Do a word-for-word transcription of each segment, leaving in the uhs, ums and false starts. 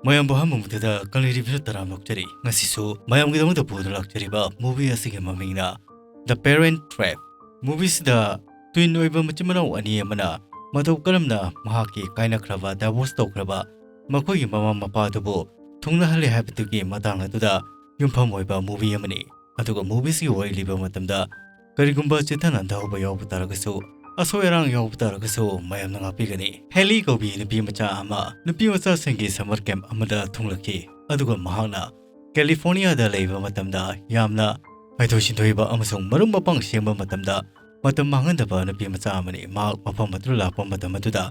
ꯃꯌꯥꯝꯕꯨ ꯑꯍꯥꯟꯕ ꯃꯛꯇꯗ ꯀꯪꯂꯩ ꯔꯤꯚꯤꯌꯨ ꯇꯔꯥꯝꯅ ꯑꯣꯛꯆꯔꯤ꯫ ꯉꯁꯤꯁꯨ ꯃꯌꯥꯝꯒꯤꯗꯃꯛꯇ ꯄꯨꯗꯨꯅ ꯂꯥꯛꯆꯔꯤꯕ movie ꯑꯁꯤꯒꯤ ꯃꯃꯤꯡꯅ The Parent Trap꯫ Movie ꯁꯤꯗ twin ꯑꯣꯏꯕ ꯃꯆꯤꯟ ꯃꯅꯥꯎ ꯑꯅꯤ ꯑꯃꯅ ꯃꯇꯧ ꯀꯔꯝꯅ ꯃꯍꯥꯛꯀꯤ ꯀꯥꯏꯅꯈ꯭ꯔꯕ, divorce ꯇꯧꯈ꯭ꯔꯕ ꯃꯈꯣꯏꯒꯤ ꯃꯃꯥ ꯃꯄꯥ ꯑꯗꯨꯕꯨ ꯊꯨꯡꯅꯍꯜꯂꯤ ꯍꯥꯏꯕꯗꯨꯒꯤ ꯃꯇꯥꯡ ꯑꯗꯨꯗ ꯌꯨꯝꯐꯝ ꯑꯣꯏꯕ movie ꯑꯃꯅꯤ꯫ ꯑꯗꯨꯒ movie ꯁꯤꯒꯤ ꯋꯥꯔꯤ ꯂꯤꯕ ꯃꯇꯝꯗ ꯀꯔꯤꯒꯨꯝꯕ ꯆꯤꯠꯊ ꯅꯥꯟꯊꯍꯧꯕ ꯌꯥꯎꯕ ꯇꯥꯔꯒꯁꯨ, ꯑꯁꯣꯏ ꯑꯔꯥꯡ ꯌꯥꯎꯕ ꯇꯥꯔꯒꯁꯨ ꯃꯌꯥꯝꯅ ꯉꯥꯛꯄꯤꯒꯅꯤ꯫ ꯍꯦꯂꯤ ꯀꯧꯕꯤ ꯅꯨꯄꯤ ꯃꯆꯥ ꯑꯃ ꯅꯨꯄꯤ ꯃꯆꯥꯁꯤꯡꯒꯤ summer camp ꯑꯃꯗ ꯊꯨꯡꯂꯛꯈꯤ, ꯑꯗꯨꯒ ꯃꯍꯥꯛꯅ ꯀꯦꯂꯤꯐꯣꯔꯅꯤꯌꯥꯗ ꯂꯩꯕ ꯃꯇꯝꯗ ꯌꯥꯝꯅ ꯍꯩꯊꯣꯏ ꯁꯤꯡꯊꯣꯏꯕ ꯑꯃꯁꯨꯡ ꯃꯔꯨꯞ ꯃꯄꯥꯡ ꯁꯦꯝꯕ ꯃꯇꯝꯗ ꯃꯇꯝ ꯃꯥꯡꯍꯟꯗꯕ ꯅꯨꯄꯤ ꯃꯆꯥ ꯑꯃꯅꯤ꯫ ꯃꯍꯥꯛ ꯃꯐꯝ ꯑꯗꯨꯗ ꯂꯥꯛꯄ ꯃꯇꯝ ꯑꯗꯨꯗ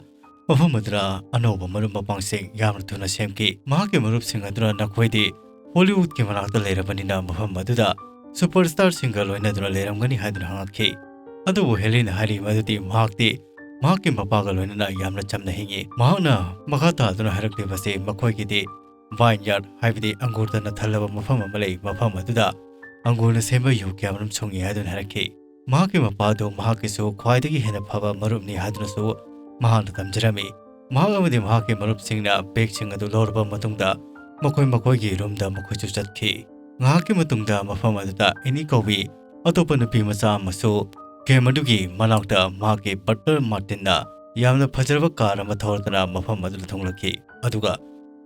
ꯃꯐꯝ ꯑꯗꯨꯗ ꯑꯅꯧꯕ ꯃꯔꯨꯞ ꯃꯄꯥꯡꯁꯤꯡ ꯌꯥꯝꯅ ꯊꯨꯅ ꯁꯦꯝꯈꯤ꯫ ꯃꯍꯥꯛꯀꯤ ꯃꯔꯨꯞꯁꯤꯡ ꯑꯗꯨꯅ ꯅꯈꯣꯏꯗꯤ ꯍꯣꯂꯤꯋꯨꯗꯀꯤ ꯃꯅꯥꯛꯇ ꯂꯩꯔꯕꯅꯤꯅ ꯃꯐꯝ ꯑꯗꯨꯗ superstar ꯁꯤꯡꯒ ꯂꯣꯏꯅꯗꯨꯅ ꯂꯩꯔꯝꯒꯅꯤ ꯍꯥꯏꯗꯨꯅ ꯍꯪꯉꯛꯈꯤ꯫ ꯑꯗꯨꯕꯨ ꯍꯦꯂꯤꯅ ꯍꯥꯏꯔꯤ ꯃꯗꯨꯗꯤ ꯃꯍꯥꯛꯇꯤ ꯃꯍꯥꯛꯀꯤ ꯃꯄꯥꯒ ꯂꯣꯏꯅꯅ ꯌꯥꯝꯅ ꯆꯝꯅ ꯍꯤꯡꯏ꯫ ꯃꯍꯥꯛꯅ ꯃꯈꯥ ꯇꯥꯗꯨꯅ ꯍꯥꯏꯔꯛꯂꯤꯕꯁꯤ ꯃꯈꯣꯏꯒꯤꯗꯤ vineyard, ꯍꯥꯏꯕꯗꯤ ꯑꯪꯒꯨꯔꯗꯅ ꯊꯜꯂꯕ ꯃꯐꯝ ꯑꯃ ꯂꯩ, ꯃꯐꯝ ꯑꯗꯨꯗ ꯑꯪꯒꯨꯔꯅ ꯁꯦꯝꯕ ꯌꯨ ꯀꯌꯥꯃꯔꯨꯝ ꯁꯨꯡꯏ ꯍꯥꯏꯗꯨꯅ ꯍꯥꯏꯔꯛꯈꯤ꯫ ꯃꯍꯥꯛꯀꯤ ꯃꯄꯥ ꯑꯗꯨ ꯃꯍꯥꯛꯀꯤꯁꯨ ꯈ꯭ꯋꯥꯏꯗꯒꯤ ꯍꯦꯟꯅ ꯐꯕ ꯃꯔꯨꯞꯅꯤ ꯍꯥꯏꯗꯨꯅꯁꯨ ꯃꯍꯥꯛꯅ ꯇꯝꯖꯔꯝꯃꯤ꯫ ꯃꯍꯥꯛ ꯑꯃꯗꯤ ꯃꯍꯥꯛꯀꯤ ꯃꯔꯨꯞꯁꯤꯡꯅ ꯕꯦꯒꯁꯤꯡ ꯑꯗꯨ ꯂꯧꯔꯕ ꯃꯇꯨꯡꯗ ꯃꯈꯣꯏ ꯃꯈꯣꯏꯒꯤ ꯔꯨꯝꯗ ꯃꯈꯣꯏꯁꯨ ꯆꯠꯈꯤ꯫ ꯉꯥꯏꯍꯥꯛꯀꯤ ꯃꯇꯨꯡꯗ ꯃꯐꯝ ꯑꯗꯨꯗ ꯑꯦꯅꯤ ꯀꯧꯕꯤ ꯑꯇꯣꯞꯄ ꯅꯨꯄꯤ ꯃꯆꯥ ꯑꯃꯁꯨ camp ꯑꯗꯨꯒꯤ ꯃꯅꯥꯛꯇ ꯃꯍꯥꯛꯀꯤ butler ꯃꯥꯔꯇꯤꯟꯅ ꯌꯥꯝꯅ ꯐꯖꯔꯕ car ꯑꯃ ꯊꯧꯔꯗꯨꯅ ꯃꯐꯝ ꯑꯗꯨꯗ ꯊꯨꯡꯂꯛꯈꯤ꯫ ꯑꯗꯨꯒ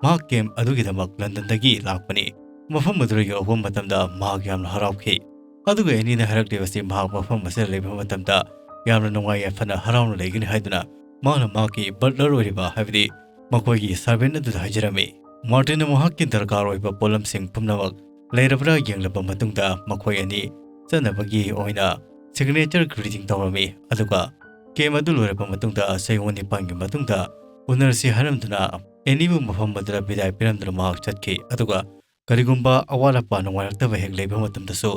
ꯃꯍꯥꯛ camp ꯑꯗꯨꯒꯤꯗꯃꯛ ꯂꯟꯗꯟꯗꯒꯤ ꯂꯥꯛꯄꯅꯤ꯫ ꯃꯐꯝ ꯑꯗꯨꯗ ꯌꯧꯔꯛꯄ ꯃꯇꯝꯗ ꯃꯍꯥꯛ ꯌꯥꯝꯅ ꯍꯔꯥꯎꯈꯤ꯫ ꯑꯗꯨꯒ ꯑꯦꯅꯤꯅ ꯍꯥꯏꯔꯛꯂꯤꯕꯁꯤ ꯃꯍꯥꯛ ꯃꯐꯝ ꯑꯁꯤꯗ ꯂꯩꯕ ꯃꯇꯝꯗ ꯌꯥꯝꯅ ꯅꯨꯡꯉꯥꯏ ꯌꯥꯏꯐꯅ ꯍꯔꯥꯎꯅ ꯂꯩꯒꯅꯤ ꯍꯥꯏꯗꯨꯅ ꯃꯍꯥꯛꯅ ꯃꯍꯥꯛꯀꯤ butler ꯑꯣꯏꯔꯤꯕ, ꯍꯥꯏꯕꯗꯤ ꯃꯈꯣꯏꯒꯤ servant ꯑꯗꯨꯗ ꯍꯥꯏꯖꯔꯝꯃꯤ꯫ ꯃꯥꯔꯇꯤꯟꯅ ꯃꯍꯥꯛꯀꯤ ꯗꯔꯀꯥꯔ ꯑꯣꯏꯕ ꯄꯣꯠꯂꯝꯁꯤꯡ ꯄꯨꯝꯅꯃꯛ ꯂꯩꯔꯕ꯭ꯔꯥ ꯌꯦꯡꯂꯕ ꯃꯇꯨꯡꯗ ꯃꯈꯣꯏ ꯑꯅꯤ ꯆꯠꯅꯕꯒꯤ ꯑꯣꯏꯅ signature greeting ꯇꯧꯔꯝꯃꯤ꯫ ꯑꯗꯨꯒ camp ꯑꯗꯨ ꯂꯣꯏꯔꯕ ꯃꯇꯨꯡꯗ ꯆꯌꯣꯜ ꯅꯤꯄꯥꯟꯒꯤ ꯃꯇꯨꯡꯗ ꯎꯅꯔꯁꯤ ꯍꯥꯏꯔꯝꯗꯨꯅ ꯑꯦꯅꯤꯕꯨ ꯃꯐꯝ ꯑꯗꯨꯗ ꯕꯤꯗꯥꯏ ꯄꯤꯔꯝꯗꯨꯅ ꯃꯍꯥꯛ ꯆꯠꯈꯤ꯫ ꯑꯗꯨꯒ ꯀꯔꯤꯒꯨꯝꯕ ꯑꯋꯥꯠ ꯑꯄꯥ ꯅꯨꯡꯉꯥꯏꯔꯛꯇꯕ ꯍꯦꯛ ꯂꯩꯕ ꯃꯇꯝꯗꯁꯨ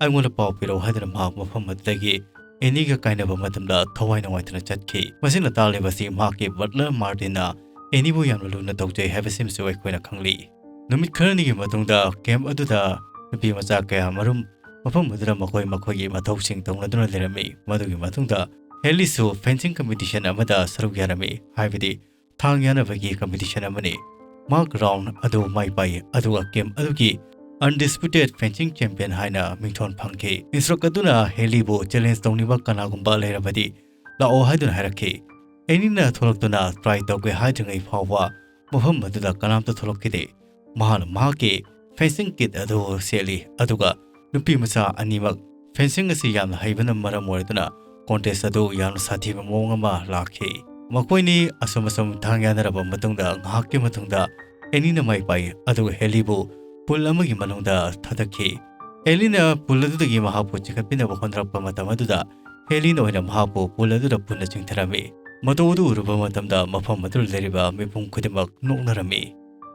ꯑꯩꯉꯣꯟꯗ ꯄꯥꯎ ꯄꯤꯔꯛꯎ ꯍꯥꯏꯗꯨꯅ ꯃꯍꯥꯛ ꯃꯐꯝ ꯑꯗꯨꯗꯒꯤ ꯑꯦꯅꯤꯒ ꯀꯥꯏꯅꯕ ꯃꯇꯝꯗ ꯊꯋꯥꯏ ꯅꯨꯡꯉꯥꯏꯇꯅ ꯆꯠꯈꯤ꯫ ꯃꯁꯤꯅ ꯇꯥꯛꯂꯤꯕꯁꯤ ꯃꯍꯥꯛꯀꯤ butler ꯃꯥꯔꯇꯤꯟꯅ ꯑꯦꯅꯤꯕꯨ ꯌꯥꯝꯅ ꯂꯨꯅ ꯇꯧꯖꯩ ꯍꯥꯏꯕꯁꯤꯃꯁꯨ ꯑꯩꯈꯣꯏꯅ ꯈꯪꯂꯤ꯫ ꯅꯨꯃꯤꯠ ꯈꯔꯅꯤꯒꯤ ꯃꯇꯨꯡꯗ camp ꯑꯗꯨꯗ ꯅꯨꯄꯤ ꯃꯆꯥ ꯀꯌꯥ ꯃꯔꯨꯝ ꯃꯐꯝ ꯑꯗꯨꯗ ꯃꯈꯣꯏ ꯃꯈꯣꯏꯒꯤ ꯃꯊꯧꯁꯤꯡ ꯇꯧꯅꯗꯨꯅ ꯂꯩꯔꯝꯃꯤ꯫ ꯃꯗꯨꯒꯤ ꯃꯇꯨꯡꯗ ꯍꯦꯂꯤꯁꯨ fencing competition ꯑꯃꯗ ꯁꯔꯨꯛ ꯌꯥꯔꯝꯃꯤ, ꯍꯥꯏꯕꯗꯤ ꯊꯥꯡ ꯌꯥꯅꯕꯒꯤ competition ꯑꯃꯅꯤ꯫ ꯃꯍꯥꯛ round ꯑꯗꯨ ꯃꯥꯏ ꯄꯥꯛꯏ, ꯑꯗꯨꯒ camp ꯑꯗꯨꯒꯤ undisputed fencing champion ꯍꯥꯏꯅ ꯃꯤꯡꯊꯣꯟ ꯐꯪꯈꯤ꯫ Instructor ꯑꯗꯨꯅ ꯍꯦꯂꯤꯕꯨ challenge ꯇꯧꯅꯤꯡꯕ ꯀꯅꯥꯒꯨꯝꯕ ꯂꯩꯔꯕꯗꯤ ꯂꯥꯛꯑꯣ ꯍꯥꯏꯗꯨꯅ ꯍꯥꯏꯔꯛꯈꯤ꯫ ꯑꯦꯅꯤꯅ ꯊꯣꯛꯂꯛꯇꯨꯅ try ꯇꯧꯒꯦ ꯍꯥꯏꯗ꯭ꯔꯤꯉꯩ ꯐꯥꯎꯕ ꯃꯐꯝ ꯑꯗꯨꯗ ꯀꯅꯥꯝꯇ ꯊꯣꯛꯂꯛꯈꯤꯗꯦ꯫ ꯃꯍꯥꯛꯅ ꯃꯍꯥꯛꯀꯤ fencing kit ꯑꯗꯨ ꯁꯦꯠꯂꯤ, ꯑꯗꯨꯒ ꯅꯨꯄꯤ ꯃꯆꯥ ꯑꯅꯤꯃꯛ fencing ꯑꯁꯤ ꯌꯥꯝꯅ ꯍꯩꯕꯅ ꯃꯔꯝ ꯑꯣꯏꯔꯗꯨꯅ contest ꯑꯗꯨ ꯌꯥꯝꯅ ꯁꯥꯊꯤꯕ ꯃꯑꯣꯡ ꯑꯃ ꯂꯥꯛꯈꯤ꯫ ꯃꯈꯣꯏꯅꯤ ꯑꯁꯨꯝ ꯑꯁꯨꯝ ꯊꯥꯡ ꯌꯥꯅꯔꯕ ꯃꯇꯨꯡꯗ, ꯉꯥꯏꯍꯥꯛꯀꯤ ꯃꯇꯨꯡꯗ ꯑꯦꯅꯤꯅ ꯃꯥꯏ ꯄꯥꯛꯏ, ꯑꯗꯨꯒ ꯍꯦꯂꯤꯕꯨ pool ꯑꯃꯒꯤ ꯃꯅꯨꯡꯗ ꯊꯥꯗꯈꯤ꯫ ꯑꯦꯂꯤꯅ pool ꯑꯗꯨꯗꯒꯤ ꯃꯍꯥꯛꯄꯨ ꯆꯤꯡꯈꯠꯄꯤꯅꯕ ꯍꯣꯠꯅꯔꯛꯄ ꯃꯇꯝ ꯑꯗꯨꯗ, ꯍꯦꯂꯤꯅ ꯑꯣꯏꯅ ꯃꯍꯥꯛꯄꯨ pool ꯑꯗꯨꯗ ꯄꯨꯟꯅ ꯆꯤꯡꯊꯔꯝꯃꯤ꯫ ꯃꯇꯧ ꯑꯗꯨ ꯎꯔꯨꯕ ꯃꯇꯝꯗ, ꯃꯐꯝ ꯑꯗꯨꯗ ꯂꯩꯔꯤꯕ ꯃꯤꯄꯨꯝ ꯈꯨꯗꯤꯡꯃꯛ ꯅꯣꯛꯅꯔꯝꯃꯤ꯫